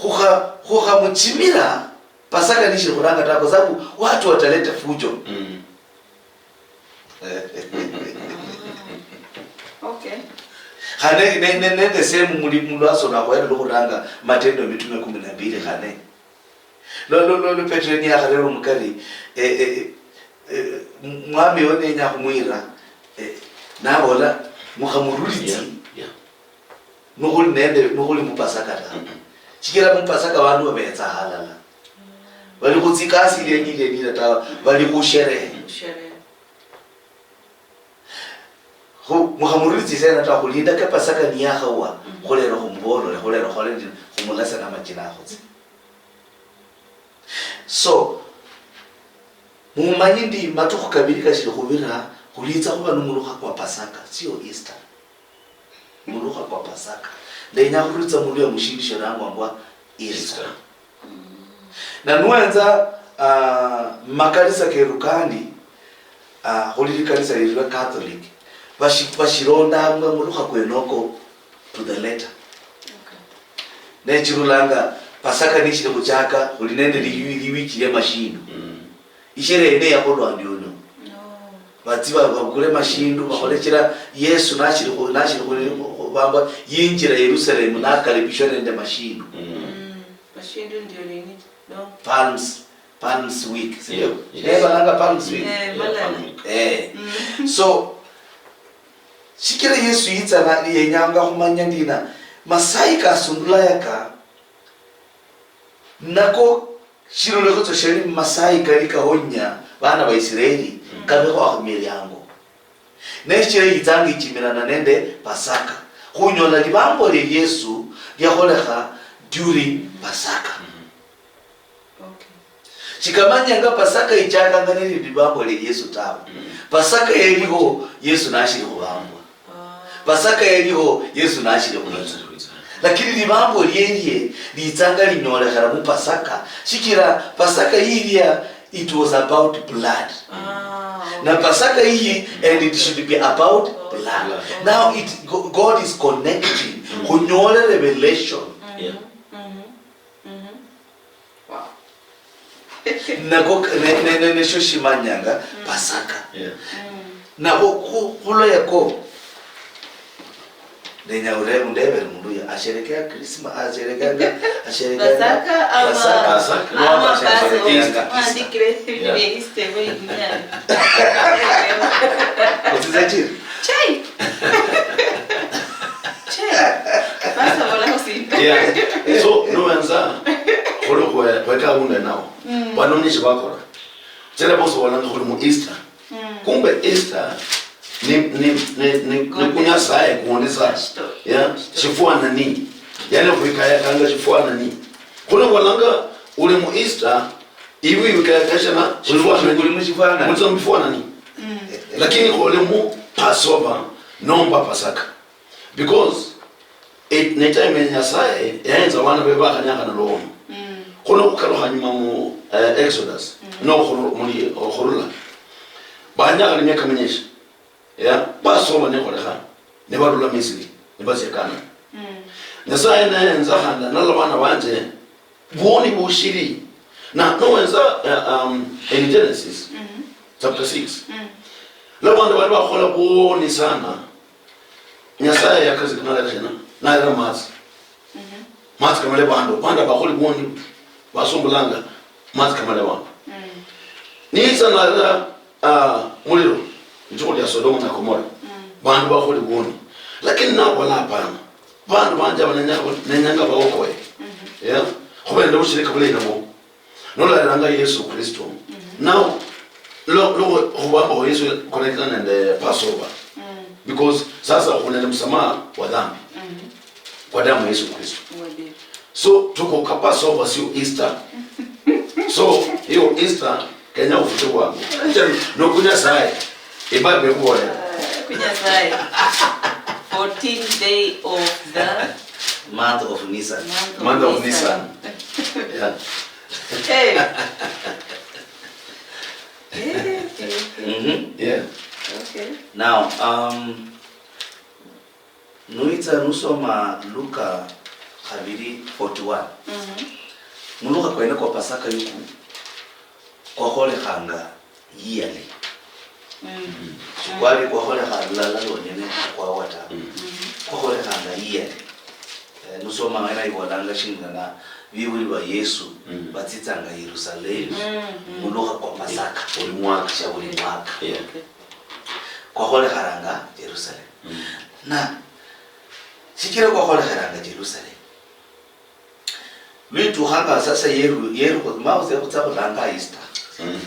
khukha-, khukhamuchimila Pasaka nishili khuranga ta, kwa sababu watu wataleta fujo. Mm. Okay. Khane ne, ne, ne the same muli, mulwaso lwa khwere lukhuranga Matendo ya Mitume kumi na mbili khane. Lo, lo, lo, lo Petero niyakharera omukari, eh, eh, eh, mwami oyo nenya khumwira, eh, nabola, "Mukhamurulitsi." Yeah, yeah. Nukhuli nende, nukhuli mu Pasaka ta. Mm-mm. Shichira mu Pasaka bandu babetsa halala. Bali khutsikasi lienyi lienyi ta, bali khusherehe. Khusherehe. Khu, mukhamurulitsi sena ta, khulinda ka Pasaka niyakhawa, mhm, khulero khumubolole, khulero khole ndi, khumulasa namachina akhutse. So, mumanyi ndi matukhu kabili kashili khubira, khulitsa khuba numulukha kwa Pasaka, sio Easter. Mulukha kwa Pasaka. Ndenya khurulitsa mulio mushindu shirangwangwa Easter. Easter. Na nuenza, ah, makanisa keru kandi, ah, khuli likanisa liri lya Catholic, bashi-, bashirondanga mulukha kwenoko to the letter. Okay. Nechirulanga Pasaka nishiri khuchaka, khuli nende liwi-, liwiki lia mashindu. Mm. Isherehe yene yakholwa ndiono. batsi ba-, babukule mashindu, bakhole chira Yesu nashiri khu-, nashiri khu-, khu-, khubambwa, yinjira Yerusalemu nakaribishwa nende mashindu. Mm. Mm. Mashindu ndio nini? No. Palms, Palms Week, sindio? Yeah, yes. Eh, balanga Palms Week. Eh, yeah, Malala. Palm Week. Eh. Mm. So, shichira Yesu yitsa na, yenyanga khumanya ndina, Masayi kasundula yaka, nako shilolekho tsa shali mumasayi kali kahonya bana ba Israeli, mm, kabekhwa khumiliango. Ne shichira yitsanga ichimirana nende Pasaka. Khunyola libambo lia Yesu liakholekha during Pasaka. Mm-hmm. Okay. Shikamanyanga Pasaka ichakanga neli libambo lia Yesu tawe. Mm-hmm. Pasaka yaliho Yesu nashili khubambwa. Ah. Pasaka yaliho Yesu nashili khwitsa. Nashili khwitsa. Lakini libambo lielie litsanga linyolekhela mu Pasaka, shichira Pasaka yilia, it was about blood. Ah, okay. Na Pasaka iyi, and it should be about blood. Blood. Now it, Go-, God is connecting. Mm. Khunyole revelation. Mm-hmm. Yeah. Mm-hmm. Mm-hmm. Wow. Nako ne-, ne-, ne-, nesho shimanyanga, mm, Pasaka. Yeah. Mm. Nako khu-, khulwa yako, nenya ure-, undebere mundu ya asherekea Christmas, asherekea, asherekea Pasaka ama, Pasaka. Pasaka. Ama Pasaka. Passover. Easter. Mwandikire Biblia, yeah, Easter, we inyanya. Usiza chiri? Chai. Che, basi wala usimbe. Yeah. So, nuwenza, khuli khwe-, khweka abundu enawo. Mm. Bano nishi bakhola. Chela bosi bolanga khuli mu Easter. Mm. Kumbe Easter ni, ni, ni, ni, ni ku Nyasaye kundi sa. Shito. Yeah. Shito. Shifwanani. Yani khwikayakanga shifwanani. Khuli bolanga uli mu Easter, iwe wikayaka shina? Shifwanani. Uli mu shifwanani. Uli mu shifwanani. Mm. Lakini khuli mu Passover, nomba Pasaka. Because it, ne time ya Nyasaye yahenza abana be bakhanyakhana lwono. Mm. Khuno khukalukha nyuma mu, eh, Exodus, mm, no khuru-, muli, okhurula. Banyakhana miaka minyishi. Yeah, Passover nekholekha, nibarula Misri, nibatsia Canaan. Mm. Nyasaye nayenza khandi nalola bana banje, buoni bushili. Na, nowenza, uh, um, in Genesis, mhm, chapter six. Mm. Lwa bandu bali bakhola buoni sana, Nyasaye yakasika nalera shina? Nalera matsi. Mhm. Matsi kamale bandu, bandu bakholi buoni, basumbulanga, matsi kamale bandu. Mm. Nitsa nalera, ah, muliro, litukhu lia Sodoma na Gomora. Mm. Bandu bakholi buoni. Lakini nabola hapana. Bandu banje aba nenya-, nenyanga baokoe. Mhm. Yeah? Khubera nende bushirika bulayi nabo. Nolalanga Yesu Kristo. Mhm. Now, lo, lo, khubamba khwa Yesu connected nende Passover. Mm. Because sasa khuli nende msamaha wa dhambi. Mhm. Kwa damu ya Yesu Kristo. Wadieri. So, tuko ka Passover, sio Easter. So, hiyo Easter, Kenya ufute bwangu. Acha nokunya sai. Ibaba ikuwona. Ah, kunya sai. Fourteenth day of the month of Nisan. Month of Nisan. Month of Nisan. Yeah. Hey. Eh, eh, eh. Mm-hmm. Yeah. Okay. Now, um, nuitsa nusoma Luka khabili forty-one. Mm-hmm. Mulukha kwene kwa Pasaka yuku kwakholekhanga yearly. Mm. Shikwali kwakholekha lulala lwonyene khukwawa ta. Mm. Mm-hmm. Kwakholekhanga yearly. Eh, nusoma wena ibolanga shingana bibuli ba Yesu, mm, batsitsanga Yerusalemu, mm, mm, mulukha kwa Pasaka. Buli mwaka. Sha buli mwaka. Yeah. Okay. Kwakholekharanga Jerusalem. Mm. Na shichira kwakholekheranga Jerusalem, lwitukhanga sasa Yeru-, Yeru-, ma khutsia khutsa khulanga Easter. Mm.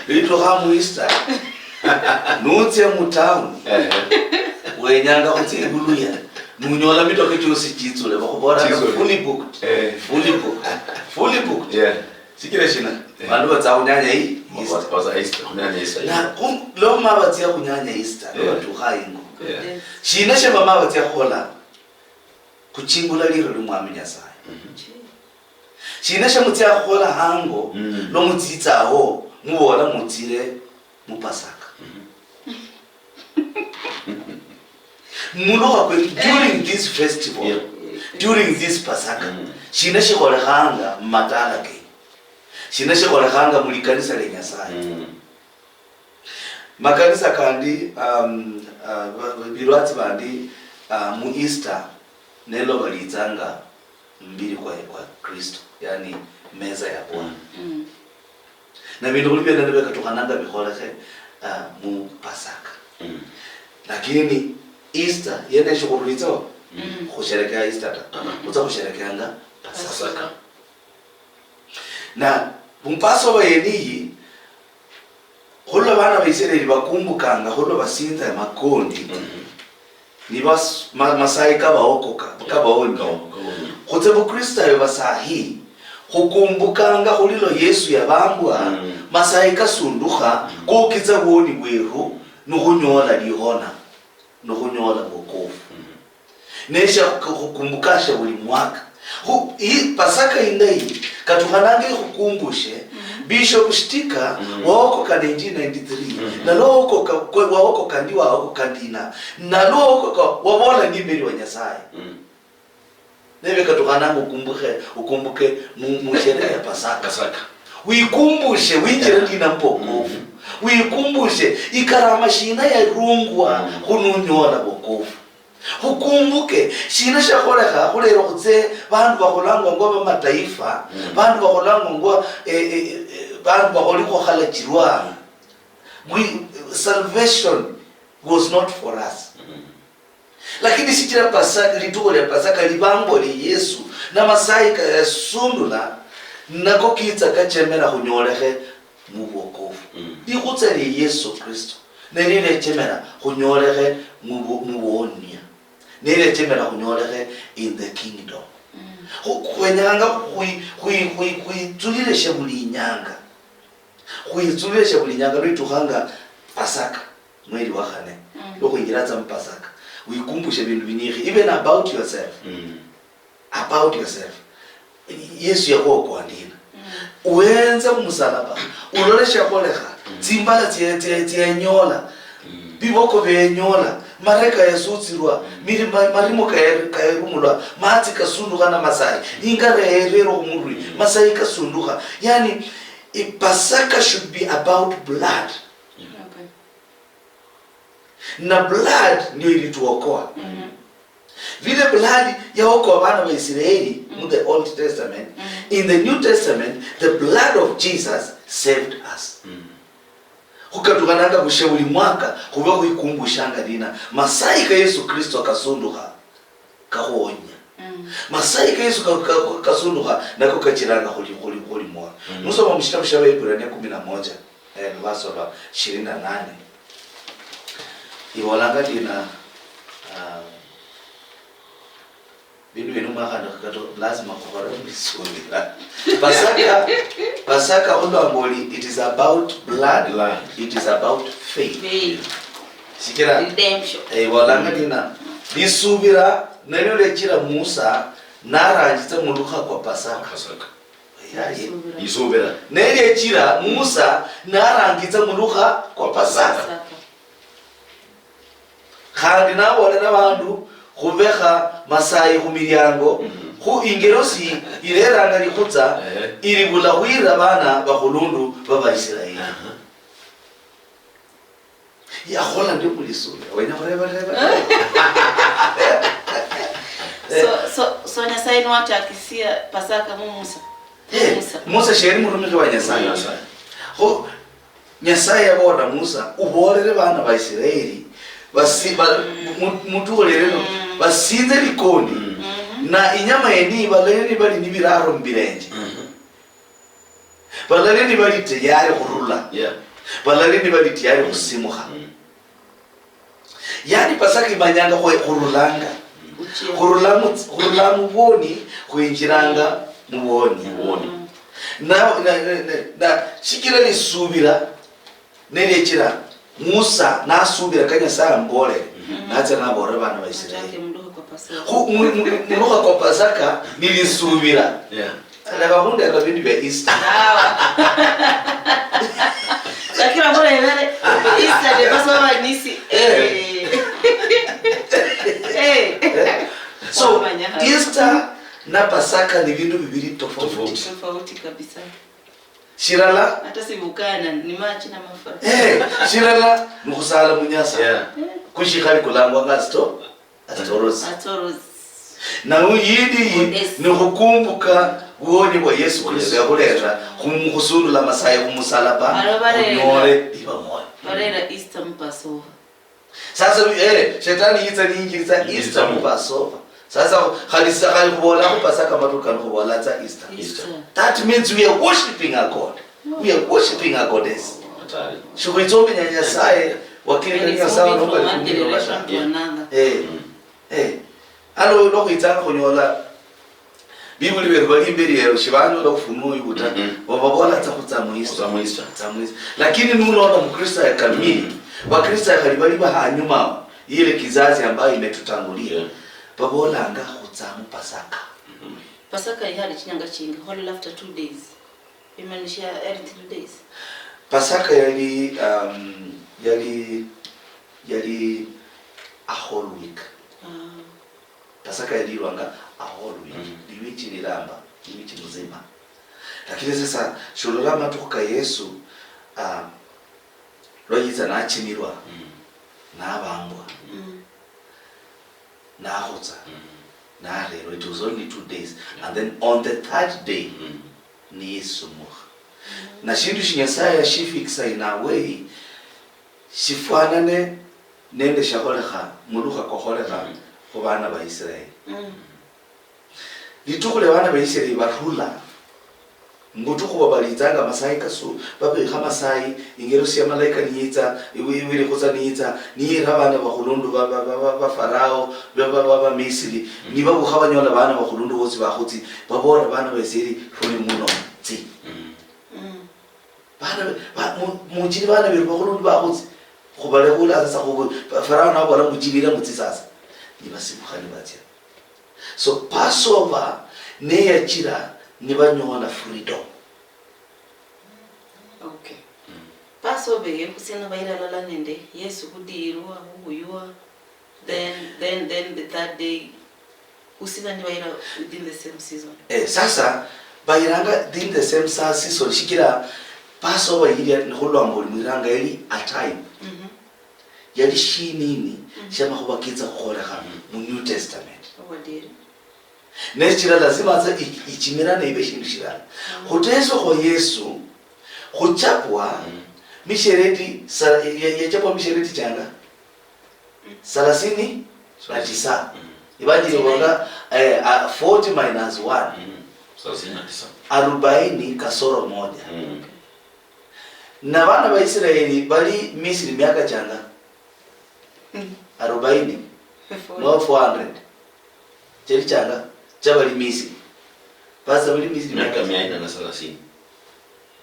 Lwitukha mu Easter, nutsia mu town, ehe, wenyanga khutsia ibuluya, nunyola mitoka chiosi chitsule, bakhubolanga, chitsule, fully booked. Eh. Fully booked. Fully booked. Yeah. Sikira shina? Eh. Bandu batsa khunyanya hii, wa-, Easter. Wa-, watsa Easter, khunyanya Easter. Na, khu-, loma batsia khunyanya Easter, yeah, lwa batukha ingo. Yeah. Shina shia bama batsia khukhola? Khuchingula lira lwa Mwami Nyasaye. Mhm. Shina shia mutsia khukhola hango, mm, lwa mutsitsaho, mubola mutsire mu Pasaka? Mhm. Mulukha kwe, during this festival, yeah, during this Pasaka, mm, shina shikholekhanga mumatala kenyu? Shina shikholekhanga mulikanisa lia Nyasaye? Mm. Makanisa kandi, um, uh, ba-, ba-, bilwatsi bandi, uh, mu Easter nelo balitsanga mubiri kwa, kwa Kristo, yani meza ya Bwana. Mm. Na bindu khuli biene nibekatukhananga bikholekhe, uh, mu Pasaka. Mm. Lakini Easter yene shikhurulitsaho, mm, khusherekea Easter ta. Mm. Khutsa khusherekeanga Pasaka. Pasaka. Na mu Passover yene iyi, khulwa bana ba Israeli bakumbukanga, khulwa basinza makondi, mhm, ni bas-, ma-, masayi kabaokoka, kabaonia. Kabaonia. Khutse Bukristayo basahi, khukumbukanga khulilo Yesu yabambwa, mm, masayi kasundukha, mm, kokitsa bwoni bweru, nukhunyola lihona, nukhunyola wokovu. Mm. Nesha khukumbuka sha buli mwaka. Khu-, hii Pasaka indayi, katukhananga ikhukumbushe, mhm, Bishop Shitika, mhm, waokoka nineteen ninety-three, mhm, nalwo waokoka, kwe-, waokoka ndi waokoka ndina, nalwo waokoka wabola ndi imberi wa Nyasaye. Mhm. Nebe katukhananga ukumbuke, ukumbuke mu, mu sherehe ya Pasaka. Pasaka. Wikumbushe, winjire, yeah, ndina mpokofu. Mhm. Wikumbushe, ikarama shina yarungwa, mhm, khununyola wokofu. Khukumbuke, shina shiakholekha khulera khutse bandu bakholangwa ngwa bamataifa, mm, bandu bakholangwa ngwa, eh, eh, eh, bandu bakholikho khalachirwa. Mm. We, salvation was not for us. Mm. Lakini shichira Pasaka, litukhu lia Pasaka libambwa lia Yesu, na masayi kayasundula, nako kitsa kachemera khunyolekhe mu bwokofu. Mm. Likhutsa lia Yesu Kristo, nelio liachemera khunyolekhe mu bu-, mu buonia. Nelio liachemera khunyolekhe in the kingdom. Mm. Khu-, khwenyanga khwi-, khwi-, khwi-, khwitsulileshe buli inyanga. Khwitsulileshe buli inyanga lwitukhanga Pasaka, mweri wa khane, mm, lwo khwinjira tsa mu Pasaka. Wikumbushe bindu binyikhi, even about yourself. Mm. About yourself. Yesu yakhuokoa ndina? Mm. Uhenze khumusalaba, ulole shiakholekha, mm, tsimbala tsie-, tsie-, tsienyola, mm, biboko bienyola, mareka yasutsirwa, mm, miri-, ma-, marimo kae-, kaerumulwa, matsi kasundukha na masayi, mm, ingara yererwa khumurwi, mm, masayi kasundukha. Yani, i-, Pasaka should be about blood. Okay. Na blood ndio ilituokoa. Mhm. Vile blood yaokoa bana ba Israeli mu the Old Testament, mhm, in the New Testament, the blood of Jesus saved us. Mm. Khukatukhananga bushe buli mwaka, khube khwikumbushanga lina, masayi ka Yesu Kristo kasundukha, kakhuonya. Mm. Masayi ka Yesu ka-, ka-, kasundukha, nako kachiranga khuli, khuli, khuli mwoyo. Mm. Nusoma mushitabu shia Waebrania kumi na moja, eh, lubasa lwa ishirini na nane, ibolanga ndina, ah, bindu bino mwakhandakha kato, lazima khukhole mwisubira. Pasaka, Pasaka khulwa mboli, it is about blood, blood, it is about faith. Faith. Shikira, redemption. Eh, ibolanga ndina, lisubira nalio liachira Musa narangitsa mulukha kwa Pasaka. Pasaka. Yaye. Lisubira. Lisubira. Neliachira Musa narangitsa mulukha kwa Pasaka. Pasaka. Khandi nabolera bandu khubekha masayi khumiliango, mhm, khu ingerosi ileranga likhutsa, ehe, ilibula khwira bana bakhulundu baba Israeli. Aha. Yakhola ndio mulisubira. Wenya khureba, reba. So, so, so Nyasaye niwatakisia Pasaka mu Musa? Eh, Musa. Musa sheri murumikhi wa Nyasaye. Nyasaye. Kho Nyasaye yaboolera Musa, "Uboolere bana ba Israeli, basi-, ba-, mu-, mutuulire no, mm, basinze likondi, mm, na inyama yeni balole nibali nibiraro mubilenje." Mhm. Balali nibali tayari khurula. Yeah. Balali nibali tayari khusimukha. Mm. Yani Pasaka imanyanga khwe-, khurulanga. Mm. Khurula mu-, khurula mubwoni, khwinjiranga mubwoni. Mubwoni. Mm. Na, na, na, na, na, shichira lisubira, neliechira Musa nasubira ka Nyasaye amubole, mhm, natsia nabolera bana ba Israeli. Atake mulukha kwa Pasaka. Khu-, mu-, mu-, mulukha kwa Pasaka nilisubira. Yeah. Leka khundera bindu bia Easter. Sawa. Lakini ambola ebere, Easter ndio Passover nisi. Eh. Eh. Eh. So, wamanya hapa. Easter na Pasaka ni bindu bibiri tofauti. Tofauti. Tofauti kabisa. Shilala. Hata sibukana, ni machi na mafuta. Eh, shilala, ni khusala mu Nyasaye. Yeah. Kushikhali kulangwa nga sto-, Astoros. Astoros. Na u-, yindi yi, Goddess. Ni khukumbuka buwoni bwa Yesu Kristo yakhulera, khum-, khusundula Masaye khumusalaba, khunyole iba mwoyo. Barera Easter mu Passover. Sasa, eh, shetani yitsa niyinjilitsa Easter mu Passover. Sasa, khali sa-, khali khubola khu Pasaka matu kano khubola tsa Easter. Easter. That means we are worshiping a God. We are worshiping a goddess. Hatari. Shikhwitsombenya Nyasaye, wakirika Nyasaye, from one generation to another. Eh. Eh. Ano, nokhwitsanga khunyola, Bibuli beru bali imberi eyo, shibanyola ufunuo uyu buta, bababola tsa khutsa mu Easter. Khutsa mu Easter. Tsa mu Easter. Lakini nulonda Mukristo ya kamili, Bakristo ya khali bali ba hanyuma, ile kizazi ambayo imetutangulia, babolanga khutsa mu Pasaka. Pasaka ihali chinyanga chingi, whole after two days. Imaanisha yali three days. Pasaka yali, um, yali, yali a whole week. Ah. Pasaka yalilwanga a whole week. Mm. Liwiki lilamba, liwiki mzima. Lakini sasa, shulora amatukhu ka Yesu, ah, lwa yitsa nachimilwa, nabambwa, nakhutsa, narerwa. It was only two days. And then on the third day, niyesumukha. Na shindu shi Nyasaye yashifikisa in a way, shifwanane nende shakholekha, mulukha kokholekha khu bana ba Israeli. Litukhu lia bana ba Israeli barula, mbutukhu babalitsanga masayi kasu, babikha masayi, ingero sia malaika niyitsa, iwi-, iwili khutsa niyitsa, niyira bana bakhulundu ba, ba, ba, ba, ba Farao, ba, ba, ba, ba Misri, nibabukha banyola bana bakhulundu bosi bakhutsi, babola bana ba Israeli, "Ruli muno, tsi." Bana be-, ba-, mu-, muchili bana beru bakhulundu bakhutsi, khubalekhula sasa khubu-, Farao nabola, "Muchilile mutsi sasa." Nibasibukha nibatsia. So, Passover neyachira nibanyola freedom. Okay. Passover eyo khusiana bayira alala nende Yesu khudirwa, khubuywa, then, then, then the third day, khusiana nibayira within the same season. Eh, sasa, bayiranga within the same sa-, season, shichira Passover yilia nikhulwa mboli mwiranga yali a time. Yali shinini shia makhuba kitsa khukholekha mu New Testament. Obwadieri. Nechira lazima atsa i-, ichimirane ibe shindu shilala. Khuteswa khwa Yesu, khuchapwa mishereti sa-, ya-, yachapwa mishereti changa? Salasini na tisa. Ibanjili bonga, eh, ah, forty minus one. Salasini na tisa. Arobaini kasoro moja. Na bana ba Israeli bali Misri miaka changa? Arobaini. No, four hundred. Cheli changa? Chabali Misri. Basa bali Misri miaka mia nne na thelathini.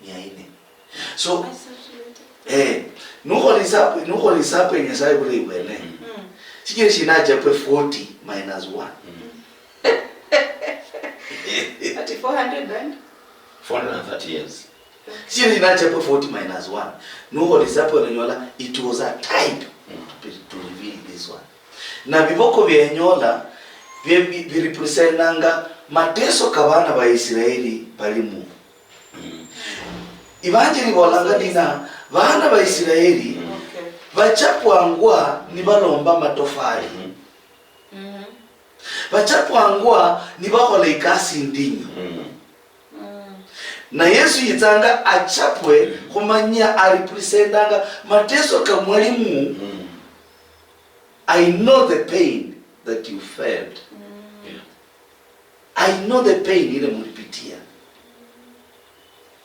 Mia nne. So, eh, nukhola isapu, nukhola isapu ya Nyasaye bulayi bwene. Shichira shina achapwe forty minus one? Ati four hundred and? Four hundred and thirty years. Shichira shina achapwe forty minus one? Nukhola isapu, onanyola it was a type to, to reveal this one. Na biboko byenyola, bye-, bi-, birepresentanga mateso ka bana ba Israeli balimu. Ivanjili ivolanga nina, vana va Israeli vachapwangwa nivalomba matofali. Vachapwangwa nivakhola ikasi indinyu. Na Yesu yitsanga achapwe khumanya arepresentanga mateso ka Mwalimu. I know the pain that you felt. I know the pain ile mulipitia.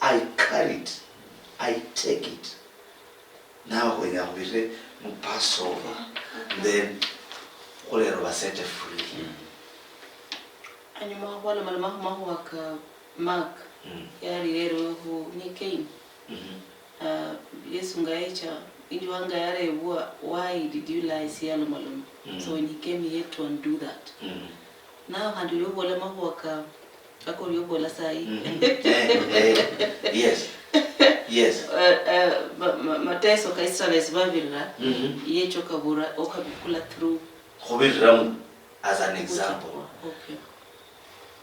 I carry it. I take it. Nawe khwenya khubirire mu Passover, then khulero basete free. Anyuma khwalomaloma khu makhuwa ka Mark, yali rero khu Nicain. Ah, Yesu nga yecha, injwa nga yarebwa, "Why did you lie?" Siyalomaloma. So when he came, he had to undo that. Nawe khandi oliobola makhuwa ka, ako oliobola sayi. Eh, eh, yes. Yes. Eh, eh, ma-, ma-, mateso ka Israel sibabirira, yecho kabura, okabikula through. Khubiriramu, as an example. Okay.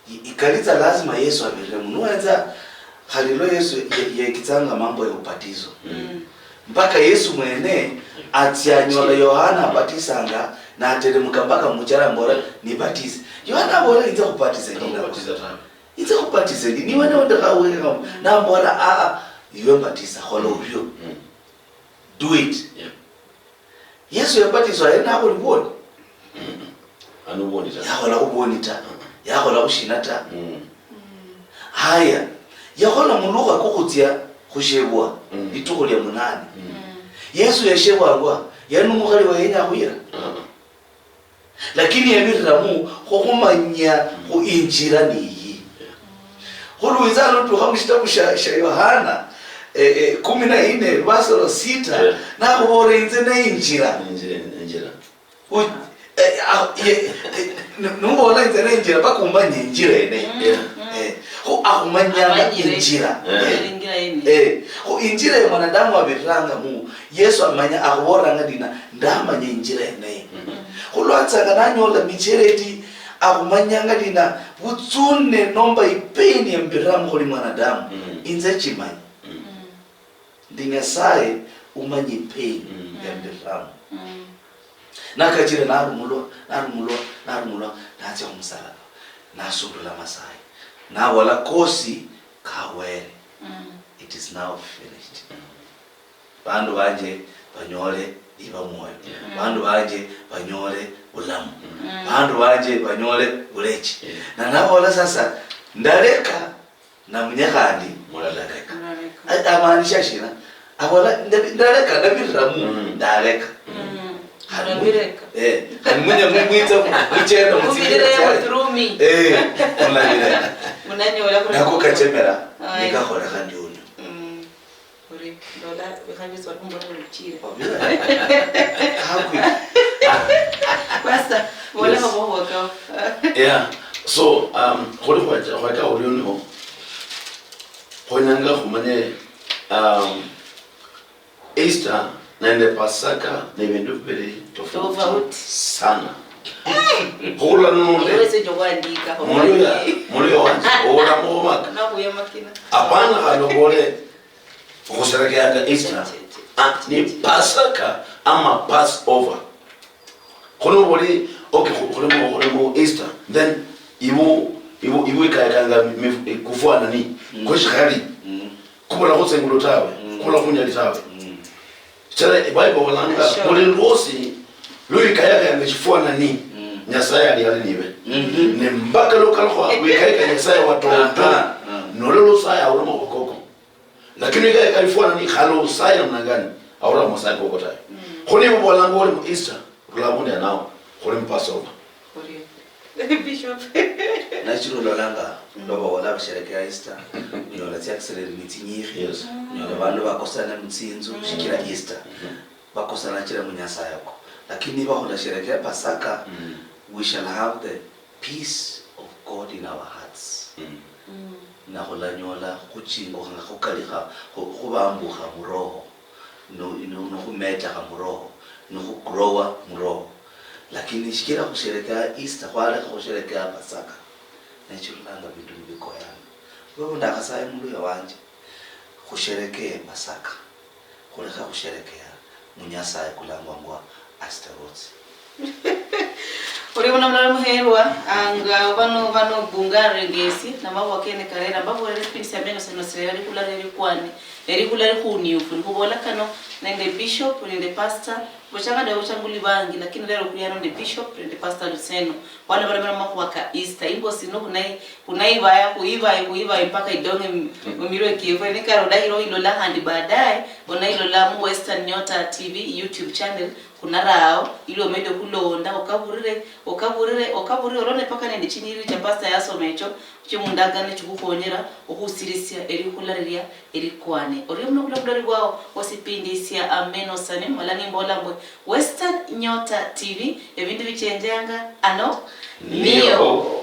I-, ikalitsa lazima Yesu abiriremo. Nuwenza Khali lwa Yesu ye- yekitsanga mambo ya ubatizo. Mm. Mpaka Yesu mwene atsia anyola Yohana abatisanga, nateremuka mpaka muchara ambola, "Nibatise." Yohana abola, "Inze khubatise ndina." Inze khubatise ndi, niwe ne wandekha wekha. Nambola, "Ah, ah, iwe batisa, khola urio. Do it." Yeah. Yesu yabatiswa yena nakholi bwoni? Ano bwoni ta. Yakhola khubwoni ta. Yakhola khushina ta. Mm. Haya, yakhola mulukha kukhutsia khushebwa. Mm. Litukhu lia munane. Mm. Yesu yashebwangwa, yali numukhali wa yenya khuyira? Ah. Lakini yabiriramu khukhumanya khu injira niyi. Khulwitsa lutukha mushitabu sha, sha Yohana, eh, eh, kumi na nne, verse sita, yeah, nakhubola, "Inze ne injira." Injira, injira. U-, eh, ah, ye, eh, nu-, nubola, "Inze ne injira," paka umanye injira yene. Mm, yeah, mm. Eh, khu akhumanyanga injira. Yeah. Eh, khu injira ya mwanadamu abiriranga mu, Yesu amanya, akhubolanga ndina, "Ndamanya injira yeneyo." Mm. Khulwatsanga nanyola michereti, akhumanyanga ndina, butsune nomba ipain yambiriramu khuli mwanadamu. Mm. Inze chimanyi. Mm. Ndi Nyasaye umanyi ipain, mm, yambiriramu. Mm. Nakachira narumulwa, narumulwa, narumulwa, natsia khumusalaba, nasundula Masayi, nabola, "Kosi kawere. Mm. It is now finished." Bandu banje banyole liba mwoyo. Mm. Bandu banje banyole bulamu. Mm. Bandu banje banyole bulechi. Yeah. Na nabola sasa, "Ndaleka, na munye khandi mulaleka." Mulaleka. A-, amaanisha shina? Abola, "Ndabi-, ndaleka, ndabirira mu, mm, ndaleka." Mm. Khandi mu-, eh, khandi munye mu-, mwitsa mu-, muchenda mu tsinjira tsaye. Eh, mulabireka. Munanyola khuli nako kachemera, aye, nikakholekha ndi uno. Mm. Ori, ndola bikha byesi bali khumbola ori uchire. Obira. Hakwi. Pastor, bola, yes, maboho kao. Yeah. So, um, khuli khwacha, khwaka ori uno, khwenyanga khumanye, um, Easter nende Pasaka ne bindu bibili tofauti, tofauti sana. Khula nunde. Iwe sejo kuandika, Muluya, Muluya wanje, ola muhomaka. Nakuya makina. Apana khandi obole, Khusherekeanga Easter, ah, ni Pasaka ama Passover. Kho noba oli, okay, khu-, khuli mu, khuli mu Easter, then ibu, ibu, ibu ikayakanga mi-, mi-, kufwana ni, mm, kwe shikhali, mm, kubula khutsa ingulu tawe, mm, kubula khunyali tawe. Mm. Sichila Bible ibolanga, sure, buli lwosi lwikayakanga shifwana ni, mm, Nyasaye ali, ali nibe. Mm-hmm. Ne mpaka lukalukha wikayika Nyasaye watoto, aha, ah, nolwo lusaye aula mabokoko. Lakini kali, kalifwana ni khalo usaye namna gani, aura masaye koko tawe. Mm. Kho niba ubolanga oli mu Easter, rula abundu yanao, khuli mu Passover. Khuli. Bishop. Nachira ololanga, mm, noba wola basherekea Easter, unyola tsiaccident ni tsinyikhi. Yes. Mm. Unyola bandu bakosana mu tsinzu, mm, shichira Easter. Mm-hmm. Bakosana chira mu Nyasaye ako. Lakini niba khulasherekea Pasaka, mm, we shall have the peace of God in our hearts. Mm. Mm. Na khulanyola khuchingukha nga khukalikha, khu-, khubambukha mu roho, nu-, nu-, nukhumetakha mu roho, nukhugrowa mu roho. Lakini shichira khusherekea Easter, khwalekha khusherekea Pasaka, nechirulanga bindu nibikoyana. Lwekhu ndakhasaye muluya wanje, khusherekee Pasaka. Khulekha khusherekea mu Nyasaye kulangwangwa Astaroth. Orio muno mulala muherwa, anga bano, bano bungare ngesi, na mahuwa kene karera, mbabolere sipindi sia meno sino sirera likula reri kwani, erikula rikhuniufu, nikhubola kano nende Bishop, nende Pastor, bochanga nende bochanguli bangi, lakini lero khuliano nende Bishop, nende Pastor Luseno. Bana balamira makhuwa ka Easter, imbosi no khunai-, khunaibaya, khuibaye, khuibaye mpaka idong'e mu, mu mirwe kiefwe. Nikali odahira oilola khandi baadaye, onailola mu Western Nyota T V YouTube channel, khunarao, ili omede okhulonda, okaburire, okaburire, okaburire, olone mpaka nende chinyiriri cha pastor yasoma echo, chio mundagano chikhukhonyera okhusirisia elikhula lilia elikwane. Orio muno khulwa bulori bwao, osipindi sia Ameno Sane, malang'e mbola mbwe, Western Nyota T V, ebindu bichenjeanga ano nio.